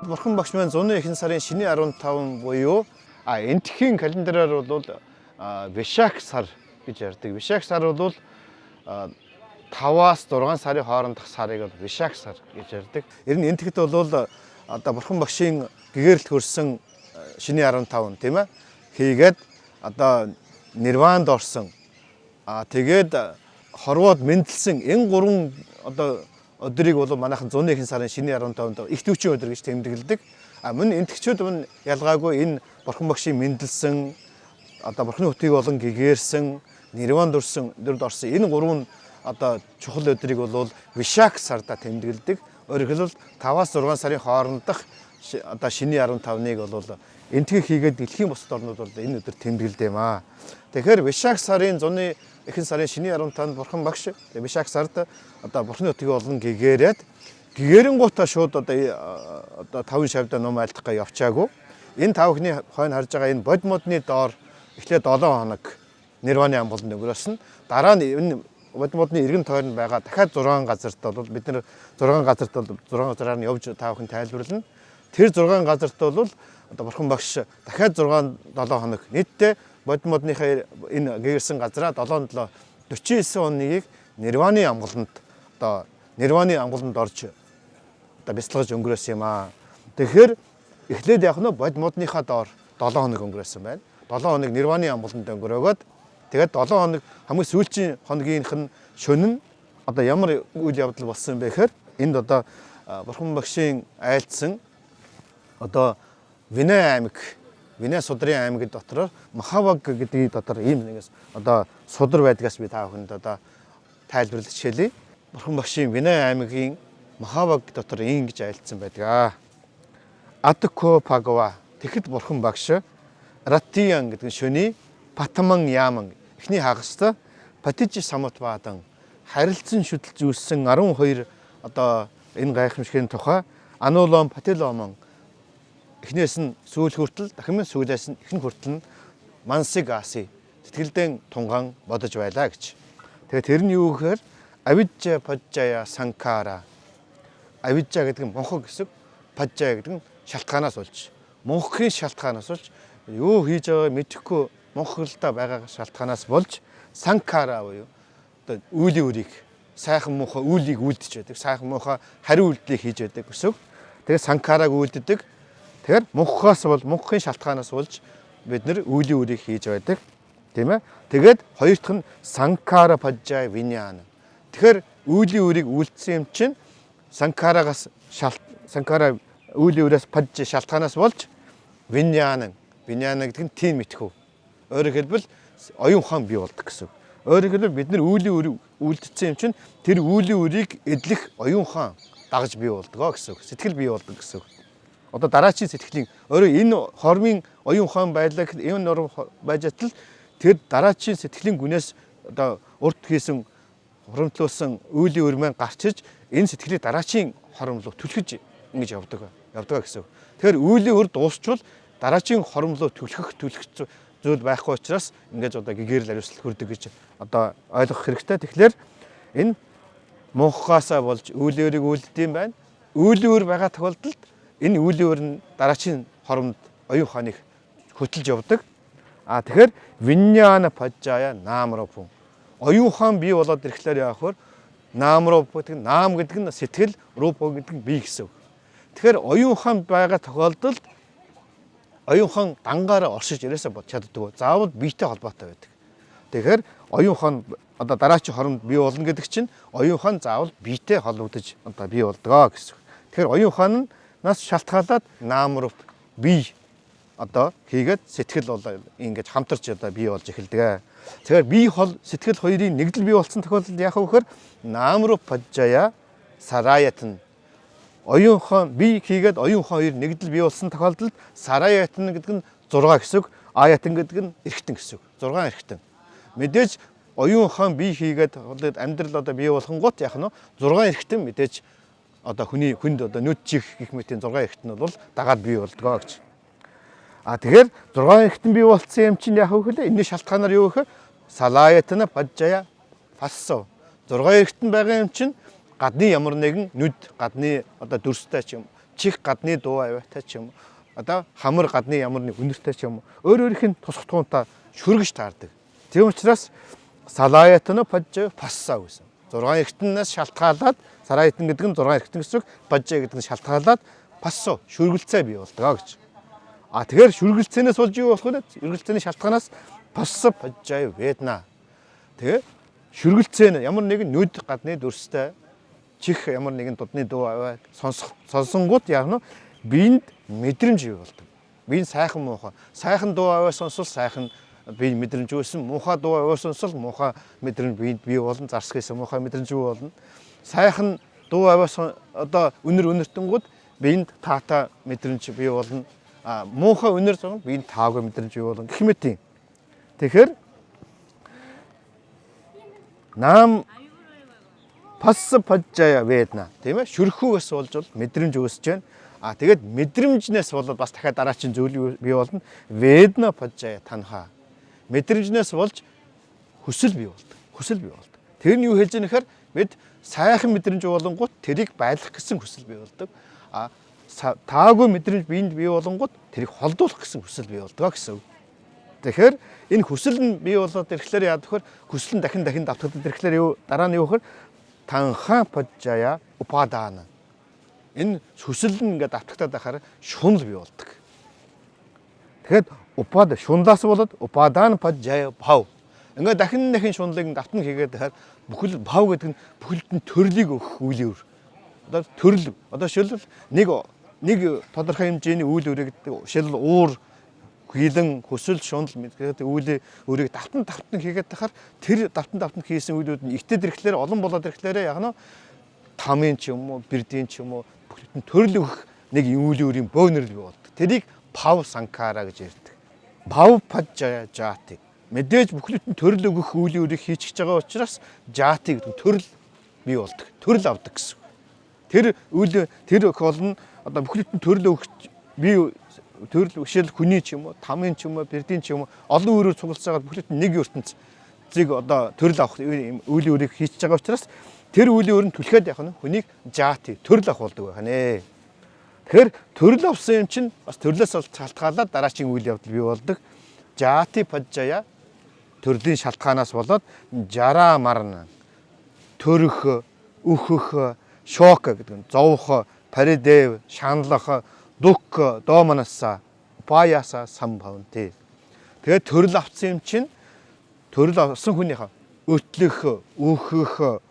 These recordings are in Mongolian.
Бурхан багш маань зуны ихэнх сарын шинийн 15 буюу энтхийн календараар бол Вишак сар гэж ярьдаг. Вишак сар бол 5-аас 6 сарын хоорондох сарыг бол Вишак сар гэж ярьдаг. Ер нь энтгэд бол одоо бурхан багшийн гэгэрэлт хөрсөн шинийн 15, тийм ээ, хийгээд одоо нирванд орсон. Тэгээд хорвоод мэндэлсэн энэ гурван одоо өдрийг бол манайхан зуны ихэнх сарын шинийн 15-нд их төвчийн өдөр гэж тэмдэглэдэг. Мөн энтгчүүд мөн ялгаагүй энэ бурхан багшийн мэндэлсэн, одоо бурханы хөтгийг олон гэгээрсэн, нирванд өрсөн, дүрд орсон энэ гурван одоо чухал өдрийг бол Вишак сарда тэмдэглэдэг. Өөрөөр хэлбэл 5-аас 6 сарын хоорондох одоо шинийн 15-ыг бол энтгийг хийгээд дэлхийн бусад орнууд бол энэ өдөр тэмдэглэдэг юм аа. Тэгэхээр Вишак сарын зуны ихэнх сарын шинийн 15-нд бурхан багш Вишак сард одоо бурханы өтгийг олон гэгээрээд гэгэрэнгуутаа шууд одоо таван шавьда ном айлтгах га явчаагүй. Энэ тав ихний хойно харж байгаа энэ бод модны доор эхлээд 7 хоног нирваны амгаланд өнгөрөөсөн. Дараа нь энэ бод модны эргэн тойронд байгаа дахиад 6 газарт бол бид нэр 6 газарт бол 6 газараар нь явж та бүхэн тайлбарлана. Тэр 6 газарт бол одоо бурхан багш дахиад 6 7 хоног нийтдээ бод модныхаа энэ гэрсэн газараа 7 7 49 хоногийг нирваны амгаланд одоо нирваны амгаланд орж одоо бясалгаж өнгөрөөсөн юм аа. Тэгэхээр эхлээд яг нь бод модныхаа доор 7 хоног өнгөрөөсөн байна. 7 хоног нирваны амгаланд өнгөрөөгөөд тэгээд 7 хоног хамгийн сүүлчийн хоногийнх нь шөнө нь одоо ямар үйл явдал болсон бэ гэхээр энд одоо бурхан багшийн айлдсан одоо Винэ аймаг, Винэ судрын аймаг дотор Махаваг гэдгийг дотор ийм нэгээс одоо судар байдгаас би та бүхэнд одоо тайлбарлаж хэлье. Бурхан багшийн Винэ аймгийн Махаваг дотор ийм гэж айлдсан байдаг. Адко Пагва тэгэхэд бурхан багш Ратиян гэдэг нь шөний Патман Яман эхний хагаста Патижи Самутбадан харилцан шүтэлж үүссэн 12 одоо энэ гайхамшигын тухай Анулом Патиломон эхнээс нь сүүл хүртэл дахин сүүлээс нь эхний хүртэл нь мансыг аси сэтгэлдэн тунгаан бодож байлаа гэж. Тэгээд тэр нь юу гэхээр авиджа паджая санкара. Авиджа гэдэг нь мунхаг гэсэн, паджая гэдэг нь шалтгаанаас болж, мунхгийн шалтгаанаас болж, юу хийж байгааг мэдэхгүй мунхаглалтаа байгаа шалтгаанаас болж санкара буюу одоо үйлийн үрийг сайхан муухай үйлийг үлдэж байдаг. Сайхан муухай хариу үйлдэлийг хийж байдаг гэсэн. Тэгээд санкараг үлддэг. Тэгэхээр мунхаас бол мунхын шалтгаанаас болж бид нэр үйлийн үрийг хийж байдаг. Тийм ээ. Тэгээд хоёр дахь нь санкара пажжай виняна. Тэгэхээр үйлийн үрийг үлдсэн юм чинь санкарагаас шалт санкара үйлийн үрээс пажж шалтгаанаас болж виняна. Виняна гэдэг нь тийм мэдхүү. Өөрөөр хэлбэл оюун ухаан бий болдог гэсэн. Өөрөөр хэлбэл бид нар үйлийн үрийг үлдсэн юм чинь тэр үйлийн үрийг эдлэх оюун ухаан дагаж бий болдгоо гэсэн. Сэтгэл бий болдог гэсэн. Одоо дараачийн сэтгэлийн өөрөө энэ хормын оюун ухаан байлаа гэхэд энэ нурм байж атал тэр дараачийн сэтгэлийн гүнээс одоо урд хийсэн хуримтлуулсан үйлийн үр маань гарч иж энэ сэтгэлийг дараачийн хором руу түлхэж ингэж явдаг гэсэн. Тэгэхээр үйлийн үр дуусчвал дараачийн хором руу түлхэх зүйл байхгүй учраас ингэж одоо гэгэрэл ариусгал хүрдэг гэж одоо ойлгох хэрэгтэй. Тэгэхээр энэ мунхгаасаа болж үйлийн үрийг үлддэм байна. Үйлийн үр байгаа тохиолдолд энэ үйлийн үр нь дараачийн хоромд оюун ухааныг хөтөлж явдаг. Тэгэхээр виньяна пажжая наамропун. Оюун ухаан бий болоод ирэхлээр яах вэ? Наамроп гэдэг нь наам гэдэг нь сэтгэл, рупо гэдэг нь бие гэсэн үг. Тэгэхээр оюун ухаан байгаа тохиолдолд оюун ухаан дангаараа оршиж ерөөсөө бод чаддаггүй. Заавал биетэй холбоотой байдаг. Тэгэхээр оюун ухаан одоо дараачийн хоромд бий болно гэдэг чинь оюун ухаан заавал биетэй холбогдож одоо бий болдгоо гэсэн үг. Тэгэхээр оюун ухаан нь нас шалтгаалаад наамруп бие одоо хийгээд сэтгэл бол ингэж хамтарч одоо бий болж эхэлдэг. Тэгэхээр бие хол сэтгэл хоёрын нэгдэл бий болсон тохиолдолд яах вэ гэхээр наамруп пажжая сараятан оюун ухаан бие хийгээд оюун ухаан хоёр нэгдэл бий болсон тохиолдолд сараятан гэдэг нь 6 гэсэн үг, аятан гэдэг нь эргэтэн гэсэн үг. 6 эргэтэн. Мэдээж оюун ухаан бие хийгээд амьдрал одоо бий болгонгуут яах нь 6 эргэтэн мэдээж одоо хүний хүнд одоо нүд чих гэх мэтийн 6 эргэтэн бол дагаад бий болдгоо гэж. Тэгэхээр 6 эргэтэн бий болцсон юм чинь яах вэ гэхэл энэний шалтгаанаар юу гэхээр салаятана пажжая фассо 6 эргэтэн байгаа юм чинь гадны ямар нэгэн нүд гадны одоо дүрстэй ч юм Чих гадны дуу авиатай ч юм уу. Одоо хамар гадны ямар нэг үнэртэй ч юм уу. Өөр өөрийнх нь тусах туунтай шүргэж таардаг. Тийм учраас салаятана пажжа пассаа гэсэн. 6 эргэтнээс шалтгаалаад сараятан гэдэг нь 6 эргэтэн гэсэн үг, пажжа гэдэг нь шалтгаалаад пассо шүргэлцээ бий болдог гэж. А тэгэхээр шүргэлцээнээс болж юу болох вэ? Шүргэлцээний шалтгаанаас пасса пажжа ведна. Тэгээ шүргэлцээ нь ямар нэгэн нүд гадны дүрстэй чих ямар нэгэн дудны дуу аваа сонсох сонсонгууд яг нь биед мэдрэмж бий болдог. Биед сайхан муухай. Сайхан дуу аваа сонсвол сайхан бие мэдрэмж үүсэн, муухай дуу аваа сонсвол муухай мэдрэмж биед бий болно, зарс хийсэн муухай мэдрэмж бий болно. Сайхан дуу аваа одоо үнэр үнэртэнгүүд биед таатай мэдрэмж бий болно. А муухай үнэр зогно биед таагүй мэдрэмж бий болно гэх мэт юм. Тэгэхээр нам пасса пажжая ведна тийм ээ шүрхүүгээс болж бол мэдрэмж үүсэж байна. А тэгээд мэдрэмжнээс болоод бас дахиад дараачин зүйл бий болно. Ведна пажжая танха. Мэдрэмжнээс болж хүсэл бий болдог. Хүсэл бий болдог. Тэр нь юу хэлж байгаа нөхөр бид сайхан мэдрэмж болонгууд тэрийг байлгах гэсэн хүсэл бий болдог. А таагүй мэдрэмж биед бий болонгууд тэрийг холдуулах гэсэн хүсэл бий болдог гэсэн үг. Тэгэхээр энэ хүсэл нь бий болоод ирэхлээр яа гэхээр хүсэл нь дахин дахин давтагдаад ирэхлээр юу дараа нь юу гэхээр танха пажжая упадана. Энэ хүсэл нь ингээд давтагдаад байхаар шунал бий болдог. Тэгэхээр упад шунлаас болоод упадан пажжая бхав. Ингээд дахин дахин шунлыг давтан хийгээд байхаар бүхэл бхав гэдэг нь бүхэлд нь төрлийг өгөх үйл өр. Одоо төрөл одоо жишээлбэл нэг тодорхой хэмжээний үйл өрийг жишээлбэл уур хилэн хүсэл шунал гэдэг үйл өрийг давтан давтан хийгээд тахаар тэр давтан давтан хийсэн үйлүүд нь ихтэд ирэхлээр олон болоод ирэхлээрээ яг нь тамын ч юм уу бэрдийн ч юм уу бүхэлд нь төрөл өгөх нэг үйл өрийн бөөнөрл бий болдог. Тэрийг пав санкара гэж ярьдаг. Пав пажжая жати. Мэдээж бүхэлд нь төрөл өгөх үйл өрийг хийчихэж байгаа учраас жати гэдэг нь төрөл бий болдог. Төрөл авдаг гэсэн. Тэр үйл тэр гол нь одоо бүхэлд нь төрөл өгөх бий төрөл өшөөл хүний ч юм уу, тамын ч юм уу, бэрдийн ч юм уу олон өөрөөр цугласаагаад бүхэлд нь нэг ертөнцийг одоо төрөл авах үйл өрийг хийчихэж байгаа учраас тэр үйл өр нь түлхээд явах нь хүнийг жати төрөл авах болдог байх нэ. Тэгэхээр төрөл авсан юм чинь бас төрлөөс бол шалтгаалаад дараагийн үйл явдал бий болдог. Жати пажжая төрлийн шалтгаанаас болоод жара марна төрөх, өөхөх, шок гэдэг нь зовх, паридэв, шаналх, дук, доманаса, паяса самбавнти. Тэгээд төрөл авсан юм чинь төрөл авсан хүнийхээ өтлөх, өөхөх,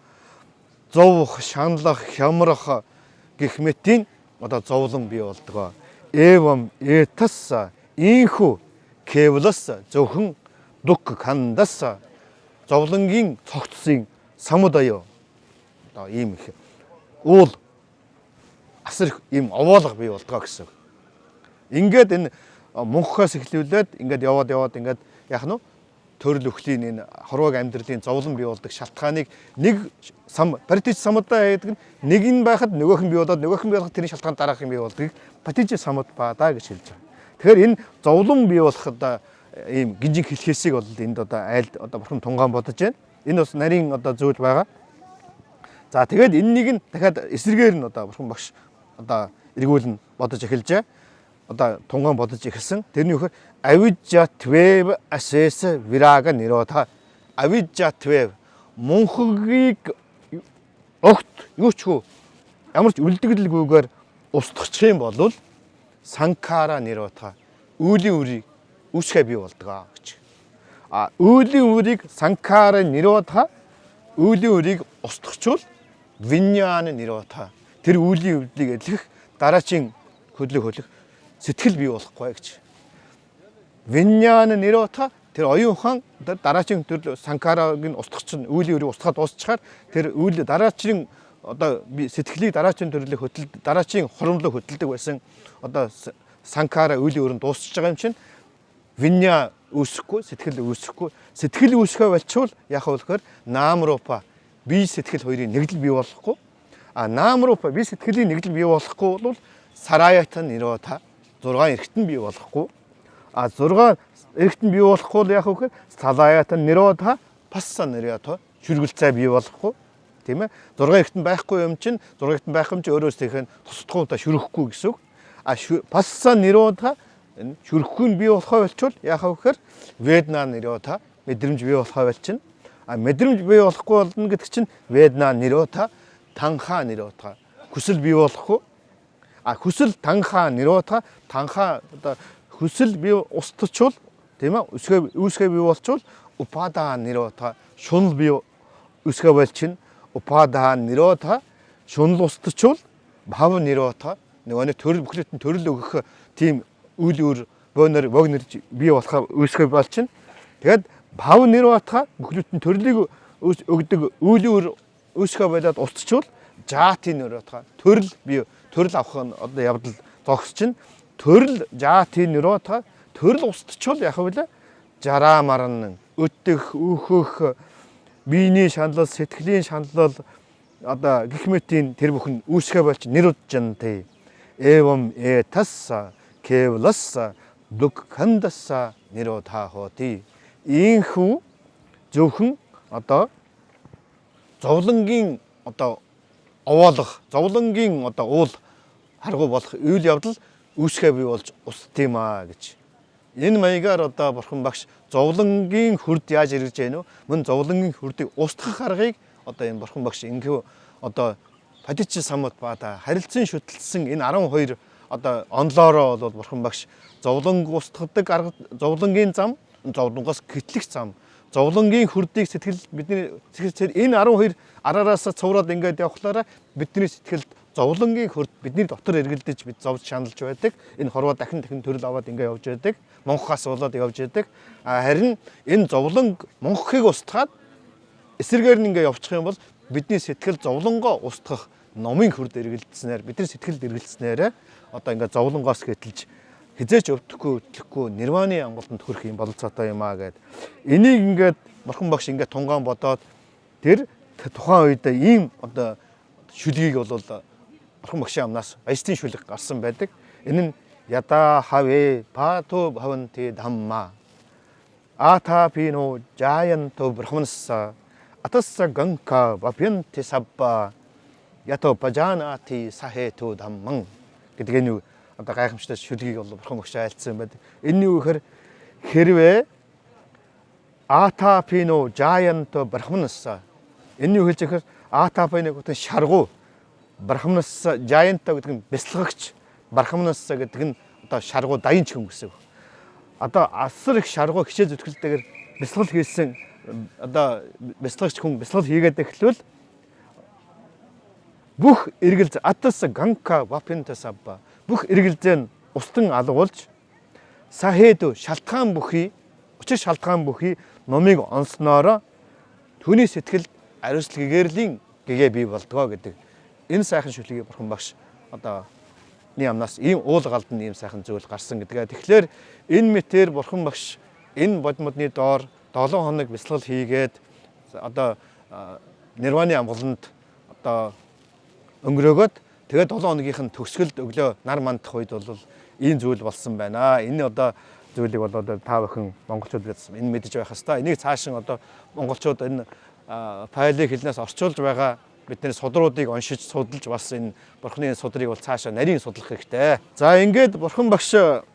зовх, шаналх, хямрах гэх мэтийн одоо зовлон бий болдгоо. Эвам этас инхүү кевлас зөвхөн дук кандас зовлонгийн цогцсын самудаяо одоо ийм их уул асар их ийм овоолго бий болдгоо гэсэн. Ингээд энэ мунхаас эхлүүлээд ингээд яваад яваад ингээд яах нь төрөл өхлийн энэ хорвоог амьдралын зовлон бий болдог шалтгааныг нэг сам паритич самудаа гэдэг нь нэг нь байхад нөгөөх нь бий болоод нөгөөх нь бий болоход тэрний шалтгаан дараах юм бий болдгийг патич самудпада гэж хэлж байгаа. Тэгэхээр энэ зовлон бий болоход ийм гинжин хэлхээсийг бол энд одоо айлд одоо бурхан тунгаан бодож байна. Энэ бас нарийн одоо зүйл байгаа. За тэгээд энэнийг нь дахиад эсрэгээр нь одоо бурхан багш одоо эргүүлэн бодож эхэлжээ. Одоо тунгаан бодож эхэлсэн. Тэрний үхээр авижжа твэв асэс вирага ниротha. Авижжа твэв мунхгийг огт юу ч хүү ямар ч үлдэгдэлгүйгээр устгах юм бол санкара ниротha үүлийн үрийг үүсгээ бий болдгоо гэж. А үүлийн үрийг санкара ниротha үүлийн үрийг устгахчвал виньян ниротha тэр үүлийн өвдлийг эдлэх дараачийн хөдлөх хөдлөх сэтгэл бий болохгүй гэж. Виньян ниротha тэр оюун ухаан дараачийн төрөл санкараг нь устгах чинь үүлийн үрийг устгаад дуусчихаар тэр үйл дараачийн одоо сэтгэлийг дараачийн төрлийг хөтөл дараачийн хоромлог хөтэлдэг байсан одоо санкара үлийн өрөнд дуусчихж байгаа юм чинь винья үүсэхгүй, сэтгэл үүсэхгүй. Сэтгэл үүсэхээ болчвол яах вэ гэхээр наам рупа бие сэтгэл хоёрын нэгдэл бий болохгүй. А наам рупа бие сэтгэлийн нэгдэл бий болохгүй бол сараятан нирота 6 эргэтэн бий болохгүй. А 6 эргэтэн бий болохгүй бол яах вэ гэхээр салаятан нирота пасса нирота шүргэлцээ бий болохгүй. Тийм ээ. 6 эргэтэн байхгүй юм чинь 6 эргэтэн байх юм чи өөрөөс тийхэн тусдахгүй та шүрэхгүй гэсэн үг. А пасса ниродха энэ шүрэхгүй нь бий болохоо болчвол яах вэ гэхээр ведна ниродха мэдрэмж бий болохоо болчихно. А мэдрэмж бий болохгүй болно гэдэг чинь ведна ниродха танха ниродха хүсэл бий болохгүй. А хүсэл танха ниродха танха одоо хүсэл бий устчвал тийм ээ үүсгээ бий болчвол упада ниродха шунал бий үүсгээ болчихно. Упада ниродха шунал устчвал бхав ниродха нөгөө нэг төрөл бүхлөтэн төрөл өгөх тийм үйл үр бөөнөр богнор бий болохоо үүсгээ болчихно. Тэгээд бхав ниродха бүхлөтэн төрлийг өгдөг үйл үр үүсгээ болоод устчвал жаати ниродха төрөл бий төрөл авах нь одоо явдал зогсож чинь төрөл жаати ниродха төрөл устчвал яах вэ? Жараа маран өтөх өөхөх биений шаналл сэтгэлийн шаналл одоо гих мэтийн тэр бүхэн үүсгээ болж нируджанты эвам этасса кевласса дукхандасса ниродха хоти ийхүү зөвхөн одоо зовлонгийн одоо овоолох зовлонгийн одоо уул харгу болох үйл явдал үүсгээ бий болж устд юм аа гэж. Энэ маягаар одоо бурхан багш зовлонгийн хүрд яаж эргэж яах вэ? Мөн зовлонгийн хүрдийг устгах аргыг одоо энэ бурхан багш ингэв одоо падичи самутпада харилцан шүтэлсэн энэ 12 одоо онлоороо бол бурхан багш зовлонг устгадаг арга зовлонгийн зам, зовлонгоос гэтлэх зам, зовлонгийн хүрдийг сэтгэл бидний сэтгэл энэ 12 араараас цувраад ингээд явхлаараа бидний сэтгэлд зовлонгийн хүрд бидний дотор эргэлдэж бид зовж шаналж байдаг. Энэ хорвоо дахин дахин төрөл аваад ингээд явж байдаг. Мунхаас болоод явж байдаг. А харин энэ зовлонг мунхыг устгаад эсрэгээр нь ингээд явчих юм бол бидний сэтгэл зовлонгоо устгах номын хүрд эргэлдснээр бидний сэтгэлд эргэлдснээр одоо ингээд зовлонгоос гэтэлж хизээч өвдөхгүй өвдлөхгүй нирваны амгаланд хүрэх юм бололцоотой юм аа гэд. Энийг ингээд бурхан багш ингээд тунгаан бодоод тэр тухайн үед ийм одоо шүлгийг бол бурхан багшийн амнаас баястын шүлэг гарсан байдаг. Энэ нь яда хавэ пато бхаванти дhamма атапино жаянто брахманасса атасса ганка вапьянти сабба ято пажанати сахету дhamман гэдэг энэ одоо гайхамшигтай шүлгийг бол бурхан багш айлцсан байдаг. Энэ юу гэхээр хэрвээ атапино жаянто брахманасса энэ юу хэлж байгаа гэхээр атапино гэдэг нь шаргуу брахманасса жаянто гэдэг нь бясалгагч брахманасса гэдэг нь одоо шаргуу даян ч хүн гэсэн. Одоо асар их шаргуу хичээл зүтгэлтэйгээр бясалгал хийсэн одоо бясалгагч хүн бясалгал хийгээд эхлвэл бүх эргэлз атас ганка вапинтасабба бүх эргэлзээ нь устан алгуулж сахэд шалтгаан бүхий учир шалтгаан бүхий номыг онсноороо түүний сэтгэлд ариусл гэгэрлийн гэгээ бий болдгоо гэдэг энэ сайхан шүлгийг бурхан багш одоо ний амнаас ийм уул галдан ийм сайхан зүйл гарсан гэдэг. Тэгэхээр энэ мэтэр бурхан багш энэ бодмодны доор 7 хоног бясалгал хийгээд одоо нирваны амгаланд одоо өнгөрөөгөөд тэгээд 7 хоногийнх нь төгсгөлд өглөө нар мандах үед бол ийм зүйл болсон байна. Энэ одоо зүйлийг бол одоо та бүхэн монголчууд энэ мэдэж байх хэвээр. Энийг цаашин одоо монголчууд энэ пали хэлнээс орчуулж байгаа бидний судруудыг уншиж судалж бас энэ бурхны судрыг бол цаашаа нарийн судлах хэрэгтэй. За ингээд бурхан багш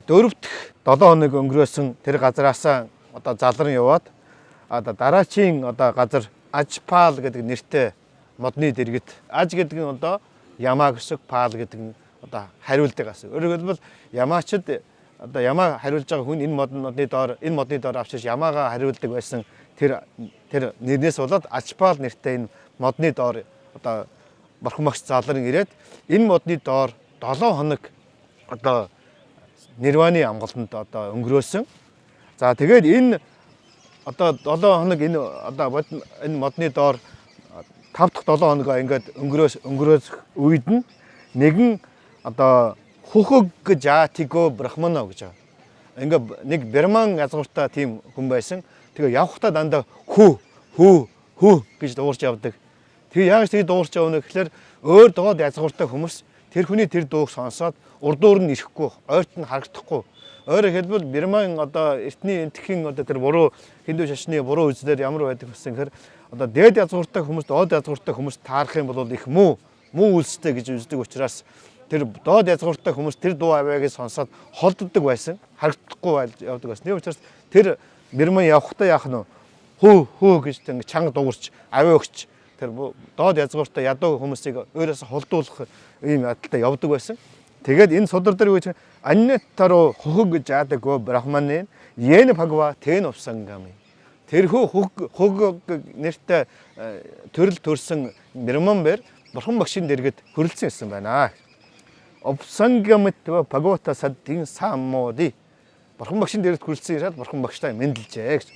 дөрөв дэх 7 хоног өнгөрөөсөн тэр газараасаа одоо залран яваад одоо дараачийн одоо газар Ажпал гэдэг нэртэй модны дэргэд Аж гэдэг нь одоо Ямаа гэсэн Пал гэдэг нь одоо хариулдаг ас. Өөрөөр хэлбэл Ямаачд одоо Ямаа хариулж байгаа хүн энэ модны доор энэ модны доор авчиж Ямаага хариулдаг байсан тэр тэр нэрнээс болоод Ажпал нэртэй энэ модны доор одоо бурхан багш залран ирээд энэ модны доор 7 хоног одоо нирваны амгаланд одоо өнгөрөөсөн. За тэгээд энэ одоо 7 хоног энэ одоо энэ модны доор 5 дахь 7 хоногоо ингээд өнгөрөөс үед нь нэгэн одоо хөхөг жаатиго брахмано гэж байгаа. Ингээ нэг бирман язгууртай тийм хүн байсан. Тэгээ явхдаа дандаа хүү хүү хүү гэж дуугарч явдаг. Тэгээ яаж тэгээ дуугарч явна гэхээр өөр доод язгууртай хүмүүс тэр хүний тэр дууг сонсоод урдуур нь ирэхгүй, ойрт нь харагдахгүй. Өөрөөр хэлбэл бирман одоо эртний энтхийн одоо тэр буруу хиндүү шашны буруу үзлэр ямар байдаг гэсэн гэхээр Одоо дээд язгууртай хүмүүс, доод язгууртай хүмүүс таарах юм бол их муу үйлстэй гэж үздэг учраас тэр доод язгууртай хүмүүс тэр дуу авиагийг сонсоод холддог байсан. Харагдахгүй байж явдаг байсан. Тийм учраас тэр бирман явахдаа яах нь хөө хөө гэж ингэ чанга дуугарч авиа өгч тэр доод язгууртай ядуу хүмүүсийг өөрөөсөө холдуулах ийм адалтай явдаг байсан. Тэгээд энэ судар дээр юу гэж аннетаро хөхөг жаадаг брахманы йен бхагва тэн увсангами. Тэрхүү хөг нэртэй төрөл төрсэн Бирман бэр бурхан багшийн дэргэд хөрөлдсөн байсан байна. Увсангамит бхагавата саддин саммоди. Бурхан багшийн дэргэд хөрөлдсөн ирээд бурхан багштай мэндэлжээ гэж.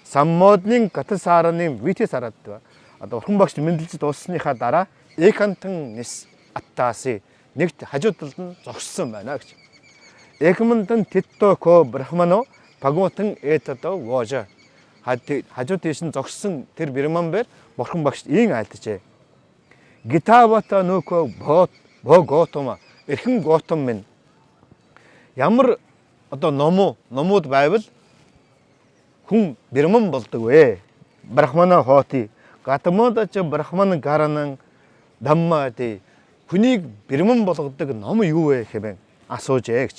Саммодны гатасараны вити сарадва. Одоо бурхан багш мэндэлж дууссаныхаа дараа экантан нис аттаси нэгт хажуу талд нь зогссон байна гэж. Экмантан титто ко брахмано бхагаватан этато вожа. Хажуу тийш нь зогссон тэр бирман бэр бурхан багш ийн айлджээ. Гитавата нүко бо бо готома эрхэн готом минь ямар одоо номууд байвал хүн бирман болдог вэ? Брахмана хоти гатмодач брахман гаранан даммати хүнийг бирман болгодог ном юу вэ хэмээн асуужээ гэж.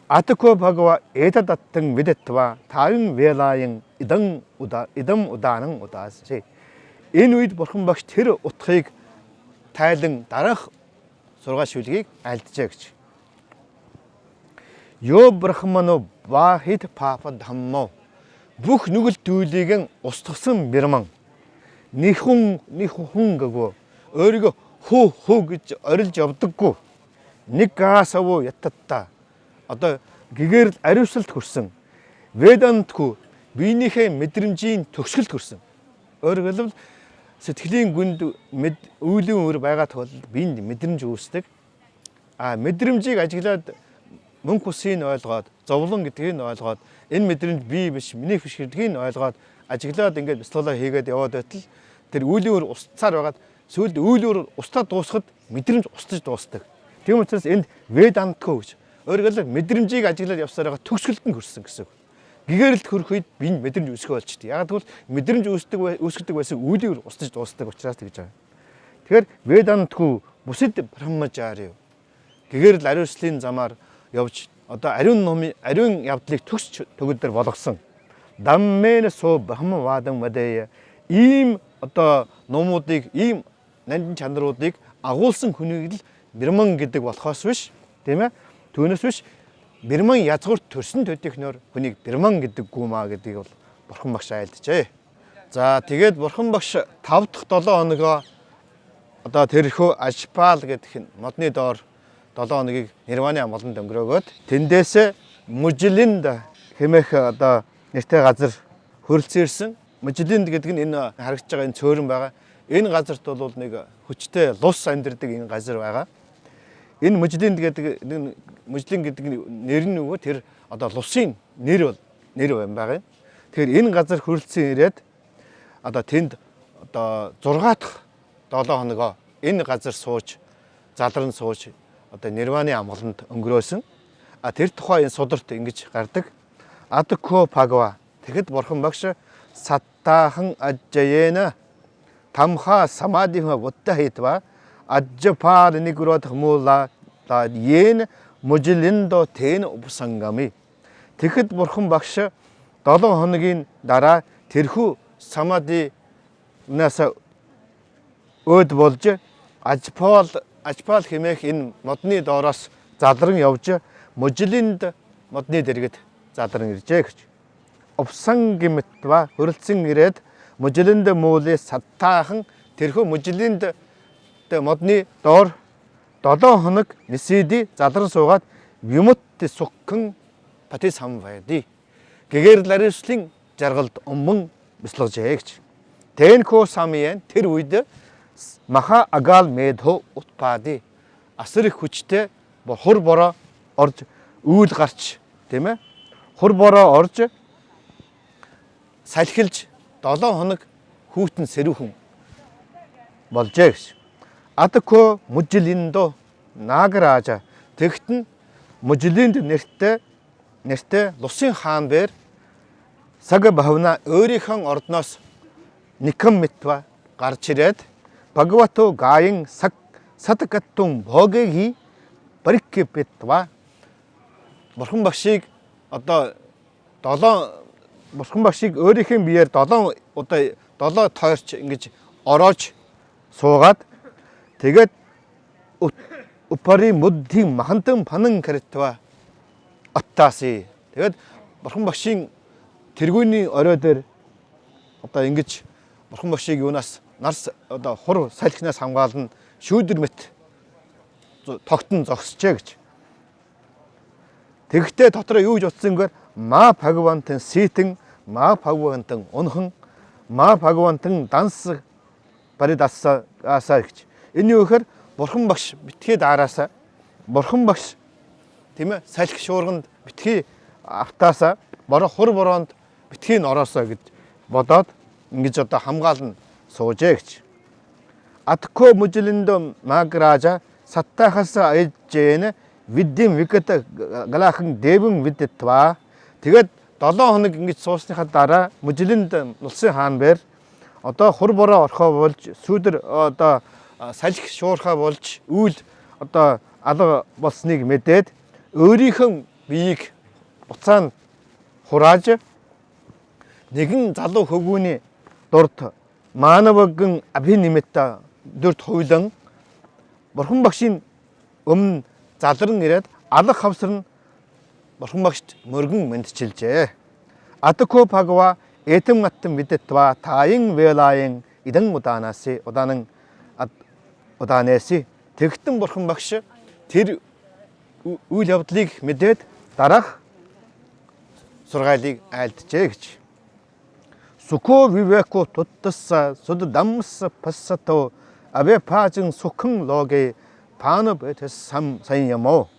Атко бхагава этадаттан видэтва тавин велаyan идан уда идам удаанан удаасси. Энэ үед бурхан багш тэр утгыг тайлан дараах сургаал шүлгийг альджээ гэж. Йо брахмано вахит папа дhamмо бүх нүгэл зүйлийг устгасан бирман нихун нихун гэгөө өөрийгөө хөө хөө гэж орилж явдаггүй нэг гаасавуу ятатта одоо гэгэрэл ариусалд хүрсэн ведантгүй биенийхээ мэдрэмжийн төгсгөлд хүрсэн. Өөрөөр хэлбэл сэтгэлийн гүнд мэд үйлийн үр байгаа тохиолдолд биед мэдрэмж үүсдэг. А мэдрэмжийг ажиглаад мөнх усыг ойлгоод зовлон гэдгийг нь ойлгоод энэ мэдрэмж би биш миний биш гэдгийг нь ойлгоод ажиглаад ингээд бяцлалаа хийгээд яваад байтал тэр үйлийн үр устсаар байгаад сүүлд үйлийн үр устдаад дуусахад мэдрэмж устж дуусдаг. Тийм учраас энд ведантгүй гэж. Өөрөөр хэлбэл мэдрэмжийг ажиглаад явсаар байгаа төгсгөлд нь хүрсэн гэсэн үг. Гэгэрэлд хүрэх үед биед мэдрэмж үүсгэх болчихдээ. Яг тэгвэл мэдрэмж үүсдэг үүсгэдэг байсан үйлийн үр устж дуусдаг учраас тэгж байгаа. Тэгэхээр ведантгүй бусад брахмачари гэгэрэл ариуслын замаар явж одоо ариун номын ариун явдлыг төгс төгөлдөр болгосон. Даммэн со брахмавадан вадая ийм одоо номуудыг ийм нандин чанаруудыг агуулсан хүнийг л бирман гэдэг болохоос биш тийм ээ. Түүнээс биш бирман язгуурт төрсөн төдийхнөр хүнийг бирман гэдэг гүмаа гэдгийг бол бурхан багш айлджээ. За тэгээд бурхан багш 5 дахь 7 хоногоо одоо тэрхүү Ажпал гэдэг нь модны доор 7 хоногийг нирваны амгаланд өнгөрөөгөөд тэндээс Мужилинд хэмээх одоо нэртэй газар хөрөлцөн ирсэн. Мужилинд гэдэг нь энэ харагдаж байгаа энэ цөөрөн байгаа. Энэ газарт бол нэг хүчтэй лус амьдардаг энэ газар байгаа. Энэ Мужилинд гэдэг Мужилин гэдэг нэр нь нөгөө тэр одоо лусын нэр бол нэр байгаа юм. Тэгэхээр энэ газар хөрөлцөн ирээд одоо тэнд одоо 6 дахь 7 хоногоо энэ газар сууж залран сууж одоо нирваны амгаланд өнгөрөөсөн. А тэр тухай энэ сударт ингэж гардаг. Адко пагва тэгэхэд бурхан багш саттаахан ажжаена тамха самадиха вуттахитва аджапар нигрот хмула та йен мужилиндо тэн упсангами. Тэгэхэд бурхан багш 7 хоногийн дараа тэрхүү самадинаас өөд болж Ажпал хэмээх энэ модны доороос залран явж Мужилинд модны дэргэд залран иржээ гэж. Увсан гэмтва хөрөлцөн ирээд Мужилинд муулээ саттаахан тэрхүү Мужилинд модны доор 7 хоног нисэди залран суугаад Вимут суккан пати самвайди. Гэгэр ларислын жаргалд умман бяцлагжээ гэж. Тэнхо самьян тэр үед маха агал медхо утпади асар их хүчтэй хур бороо орж үйл гарч тийм ээ хур бороо орж салхилж 7 хоног хүүтэн сэрүүхэн болжээ гэж. Адко мужилиндо Нагража тэгт нь мужилинд нэртэй лусын хаан бэр Сага бхавна өөрийнхөө ордноос Никам митва гарч ирээд Бхагавато гаян сатакаттун богеги париккипитва Бурхан багшийг одоо долоон Бурхан багшийг өөрийнхөө биеэр долоон удаа долоо тойрч ингэж ороож суугаад тэгээд упари муддин махантан панан каритва аттаси. Тэгээд Бурхан багшийн тэргүүний орой дээр одоо ингэж Бурхан багшийг юунаас нарс одоо хур салхинаас хамгаална шүүдэр мэт тогтон зогсжээ гэж. Тэгэхдээ дотроо юу гэж утсан гэхээр ма Бхагавантан ситэн, ма Бхагавантан унхан, ма Бхагавантан данс баридасса асаа гэж. Энэ юу гэхээр Бурхан багш битгий даараасаа, Бурхан багш тийм ээ салхи шуурганд битгий автаасаа, бороо хур бороонд битгий н ороосоо гэж бодоод ингэж одоо хамгаална суужээ гэж. Атко мужилиндо магража саттахас аяжжэн виддин виката галахан дэвэн виддтва. Тэгээд 7 хоног ингэж суусныхаа дараа мужилинд улсын хаан бэр одоо хур бороо орхоо болж сүүдэр одоо салхи шуурхаа болж үйл одоо алга болсныг мэдээд өөрийнхөө биеийг буцаан хурааж нэгэн залуу хөвгүүний дурд маанавагэн абхинимитта дүрт хувилан Бурхан багшийн өмнө залран ирээд алга хавсар нь Бурхан багшд мөргөн мэндчилжээ. Атко пагва этэн аттан видэтва таин велаин идан уданаси уданан удаанеси. Тэгтэн Бурхан багш тэр үйл явдлыг мэдээд дараах сургаалыг айлджээ гэж. Суко вивеко туттасса суд дамс пассато аве пажин сукхан логе пано бэтэс сам сайн ямо.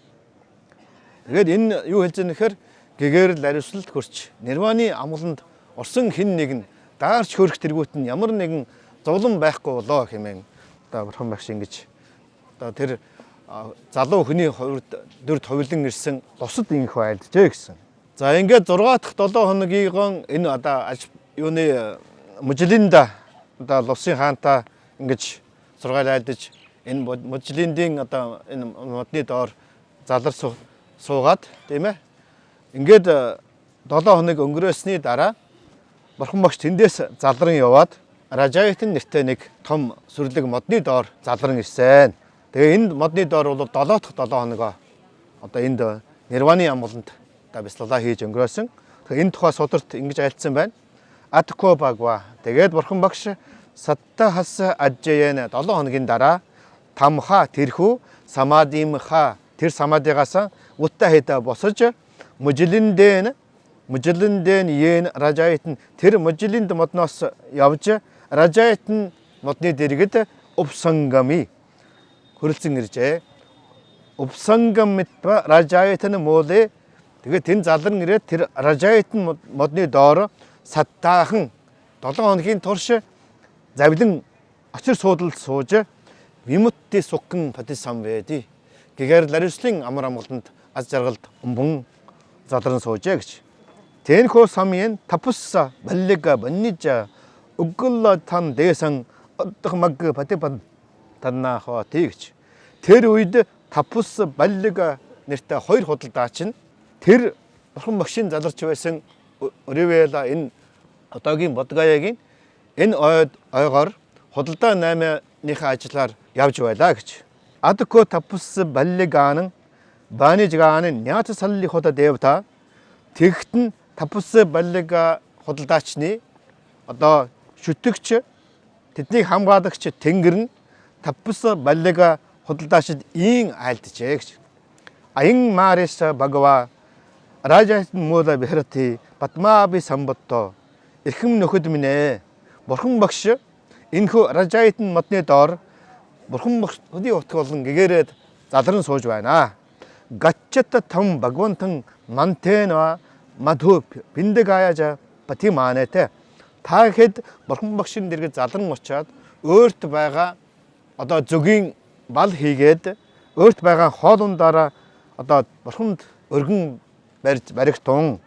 Тэгээд энэ юу хэлж байгаа нөхөр гэгэрэл ариусгалд хөрч нирваны амгаланд орсон хэн нэг нь даарч хөрөх тэргүүт нь ямар нэгэн зовлон байхгүй болоо хэмээн одоо Бурхан багш ингэж одоо тэр залуу хүний хувьд дүр товлон ирсэн бусад инх айлджээ гэсэн. За ингээд 6 дахь 7 хоногийнхоо энэ одоо аж юуны мужилинда одоо лусын хаантай ингэж сургаал айлдаж энэ мужилиндийн одоо энэ модны доор залар суугаад тийм ээ. Ингээд 7 хоног өнгөрөөсний дараа Бурхан багш тэндээс залран яваад Ражаятын нэртэй нэг том сүрлэг модны доор залран ирсэн. Тэгээ энд модны доор бол 7 дахь 7 хоногоо одоо энд нирваны амгаланд одоо бясалгалаа хийж өнгөрөөсөн. Тэгээ энэ тухай сударт ингэж айлдсан байна. Атко багва. Тэгээд Бурхан багш сатта хас аджаян 7 хоногийн дараа тамха тэрхүү самадимха тэр самадигаас утта хайта босож мужилиндэн мужилиндэн йен ражаятын тэр мужилинд модноос явж ражаятын модны дэргэд упсангами хөрөлцөн иржээ. Упсангамитва ражаятын мууле тэгээд тэн залран ирээд тэр ражаятын модны доор саттаахан 7 хоногийн турш завлин очир суудалд сууж вимутти суккан патисамвэди гэгээр ларислын амар амгаланд аз жаргалд өмбөн задран суужээ гэж. Тэнхо самын тапусса баллига баннижа уггулла тан дэсэн оддох маг патипан таннаахоо тий гэж. Тэр үед тапус баллига нэртэй хоёр худалдаач нь тэр бурхан багшийн заларч байсан Оривела энэ одоогийн Бодгаягийн энэ ойд ойгоор худалдаа 8-ныхаа ажиллаар явж байлаа гэж. Адко тапус баллигаан банижгаан нят салли хода девта тэгтэн тапус баллига худалдаачны одоо шүтгч тэднийг хамгаалагч тэнгэр нь тапус баллига худалдаачид ийн айлджээ гэж. Аян мариса багва ражат муула бихрати батмааби самботто эрхэм нөхөд минь ээ. Бурхан багш энэхүү ражаитан модны доор бурхан багш хөдийн утга болон гэгээрээд залран сууж байна. Гаччата там багвантан мантена мадху биндэгаяжа патиманэте та хэд бурхан багшийн дэргэд залран очиад өөрт байгаа одоо зөгийн бал хийгээд өөрт байгаа хоол ундаараа одоо бурханд өргөн барьж баригтун.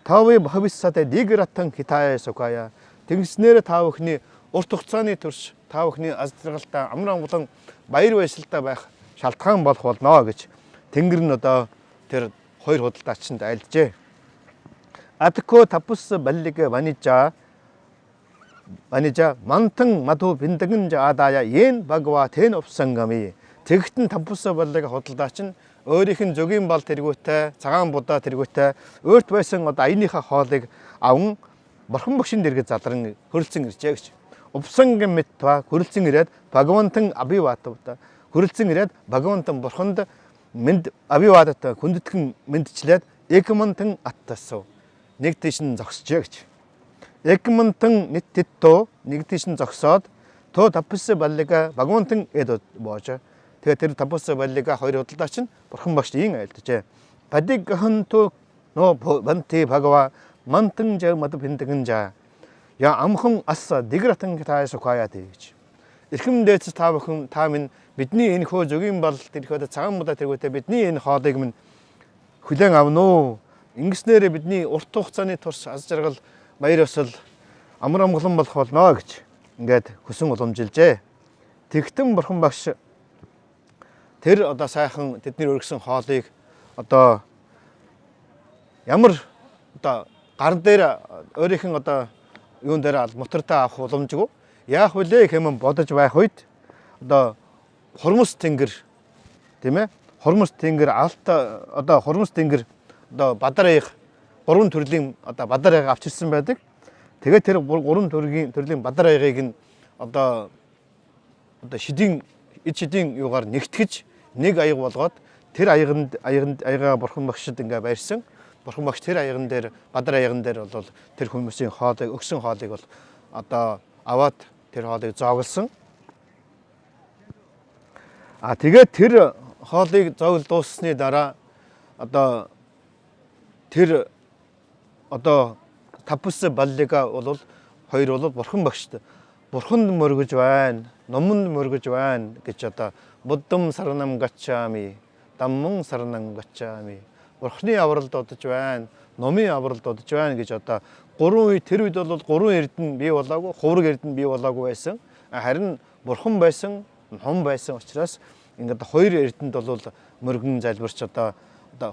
Тави бхависсата дигратан хитая сукая. Тэгснээр та бүхний урт хугацааны турш та бүхний аз жаргалтай амар амгалан баяр баясгалтай байх шалтгаан болох болно гэж Тэнгэр нь одоо тэр хоёр худалдаачинд айлджээ. Атко тапус баллиг ванижа ванижа мантан маду биндэнгэн аадая ен багва тэн упсангами. Тэгтэн тапус баллиг худалдаач нь өөрийнх нь зөгийн бал тэргүүтэй, цагаан будаа тэргүүтэй өөрт байсан одоо аяныхаа хоолыг аван бурхан багшин дэргэд задран хөрөлцөн иржээ гэж. Упсангам мэтва хөрөлцөн ирээд Бхагавантан абиватавта хөрөлцөн ирээд Бхагавантан бурханд мэнд абиватата хүндэтгэн мэндчлээд экмантан аттасав. Нэг тийш нь зогсжээ гэж. Экмантан нэттэтто нэг тийш нь зогсоод то тапс баллига Бхагавантан эд боож. Тэгээ тэр тапс баллига хоёр худалдаач нь бурхан багш ийн айлджээ. Падигханту но банти бхагава мантан жа мад биндэнгэн жа. Я амхан ас дигратан таа сукая гэж. Эрхэм дээдс та бүхэн та минь бидний энэ хөө зөгийн бал тэрхүү цагаан мудаа тэргүүтээ бидний энэ хоолыг минь хүлээн авна уу? Ингэснээр бидний урт хугацааны турш аз жаргал баяр ёсол амар амгалан болох болно гэж ингээд хүсэн уламжилжээ. Тэгтэн бурхан багш тэр одоо сайхан тэдний өргөсөн хоолыг одоо ямар одоо гар дээр өөрийнх нь одоо юун дээр мотортаа авах боломжгүй. Яах вүлээ хэмээн бодож байх үед одоо хурмс тэнгэр тийм ээ хурмс тэнгэр алт одоо хурмс тэнгэр одоо бадар аяг гурван төрлийн одоо бадар аяг авчирсан байдаг. Тэгээд тэр гурван төрлийн бадар аягийг нь одоо шидийн ид шидийн юугаар нэгтгэж нэг аяг болгоод тэр аяганд аягаа бурхан багшид ингээ барьсан. Бурхан багш тэр аяган дээр бадар аяган дээр бол тэр хүмүүсийн хоолыг өгсөн хоолыг бол одоо аваад тэр хоолыг зооглосон. А тэгээд тэр хоолыг зоогл дууссаны дараа одоо тэр одоо тапс баллига бол хоёр бол бурхан багшд бурханд мөргөж байна, номонд мөргөж байна гэж одоо буддам саранам гачаами, дамман саранам гачаами, бурхны авралд одож байна, номын авралд одож байна гэж одоо гурван үе тэр үед бол гурван эрдэнэ бий болоогүй, хувраг эрдэнэ бий болоогүй байсан. Харин бурхан байсан, ном байсан учраас ингээд хоёр эрдэнэд бол мөргөн залбирч одоо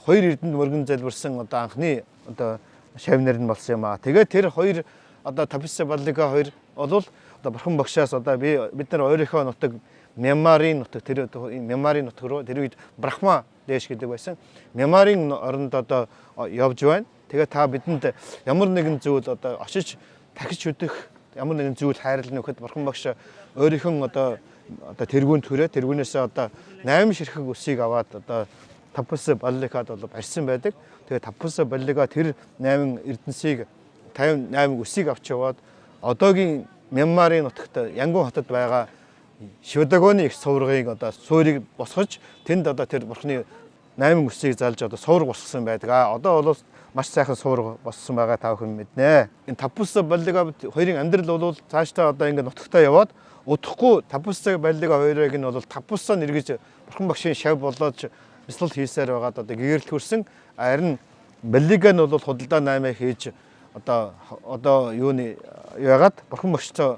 хоёр эрдэнэд мөргөн залбирсан одоо анхны одоо шавнар нь болсон юм аа. Тэгээд тэр хоёр одоо Таписса Баллига хоёр бол одоо бурхан багшаас одоо бид нар өөрийнхөө нутаг Мянмарын нутаг тэр Мянмарын нутаг руу тэр үед Брахма дээш гэдэг байсан. Мянмарын оронд одоо явж байна. Тэгээ та бидэнд ямар нэгэн зүйл одоо очиж тахиж өдөх ямар нэгэн зүйл хайрлна гэхэд бурхан багш өөрийнхөө одоо тэргүүн төрөө тэргүүнээсээ одоо 8 ширхэг өсийг аваад одоо Тапс Балликад бол барьсан байдаг. Тэгээ Тапс Баллика тэр 8 эрдэнсийг 58 өсийг авч яваад одоогийн Мянмарын нутагт Янгон хотод байгаа Шивдагоны их суургийг одоо суурийг босгож тэнд одоо тэр бурхны 8 өсийг залж одоо суург босгосон байдаг. Одоо бол маш сайхан суург боссон байгаа та бүхэн мэднэ. Энэ Тапс Баллига хоёрын амьдрал бол цаашдаа одоо ингээд нутагтаа яваад удахгүй Тапс Баллига хоёрыг нь бол Тапсаа нэргэж бурхан багшийн шав болоод бясалгал хийсээр байгаад одоо гэгэрэл хүрсэн. Харин Баллига нь бол худалдаа 8 хийж одоо юуны яагаад бурхан багштай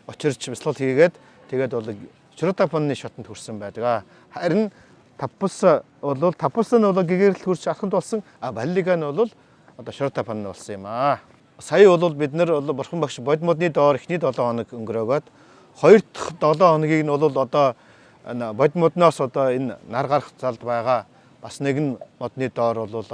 очирч бясалгал хийгээд тэгээд бол Чуротапаны шатанд хүрсэн байдаг. Харин Тапс бол Тапс нь бол гэгэрэл хүрч алханд болсон. А Баллига нь бол одоо Шротапан болсон юм аа. Сая бол бид нар бол бурхан багш бодмодны доор эхний 7 хоног өнгөрөөгөөд хоёр дахь 7 хоногийг нь бол одоо бодмодноос одоо энэ нар гарах залд байгаа бас нэгэн модны доор бол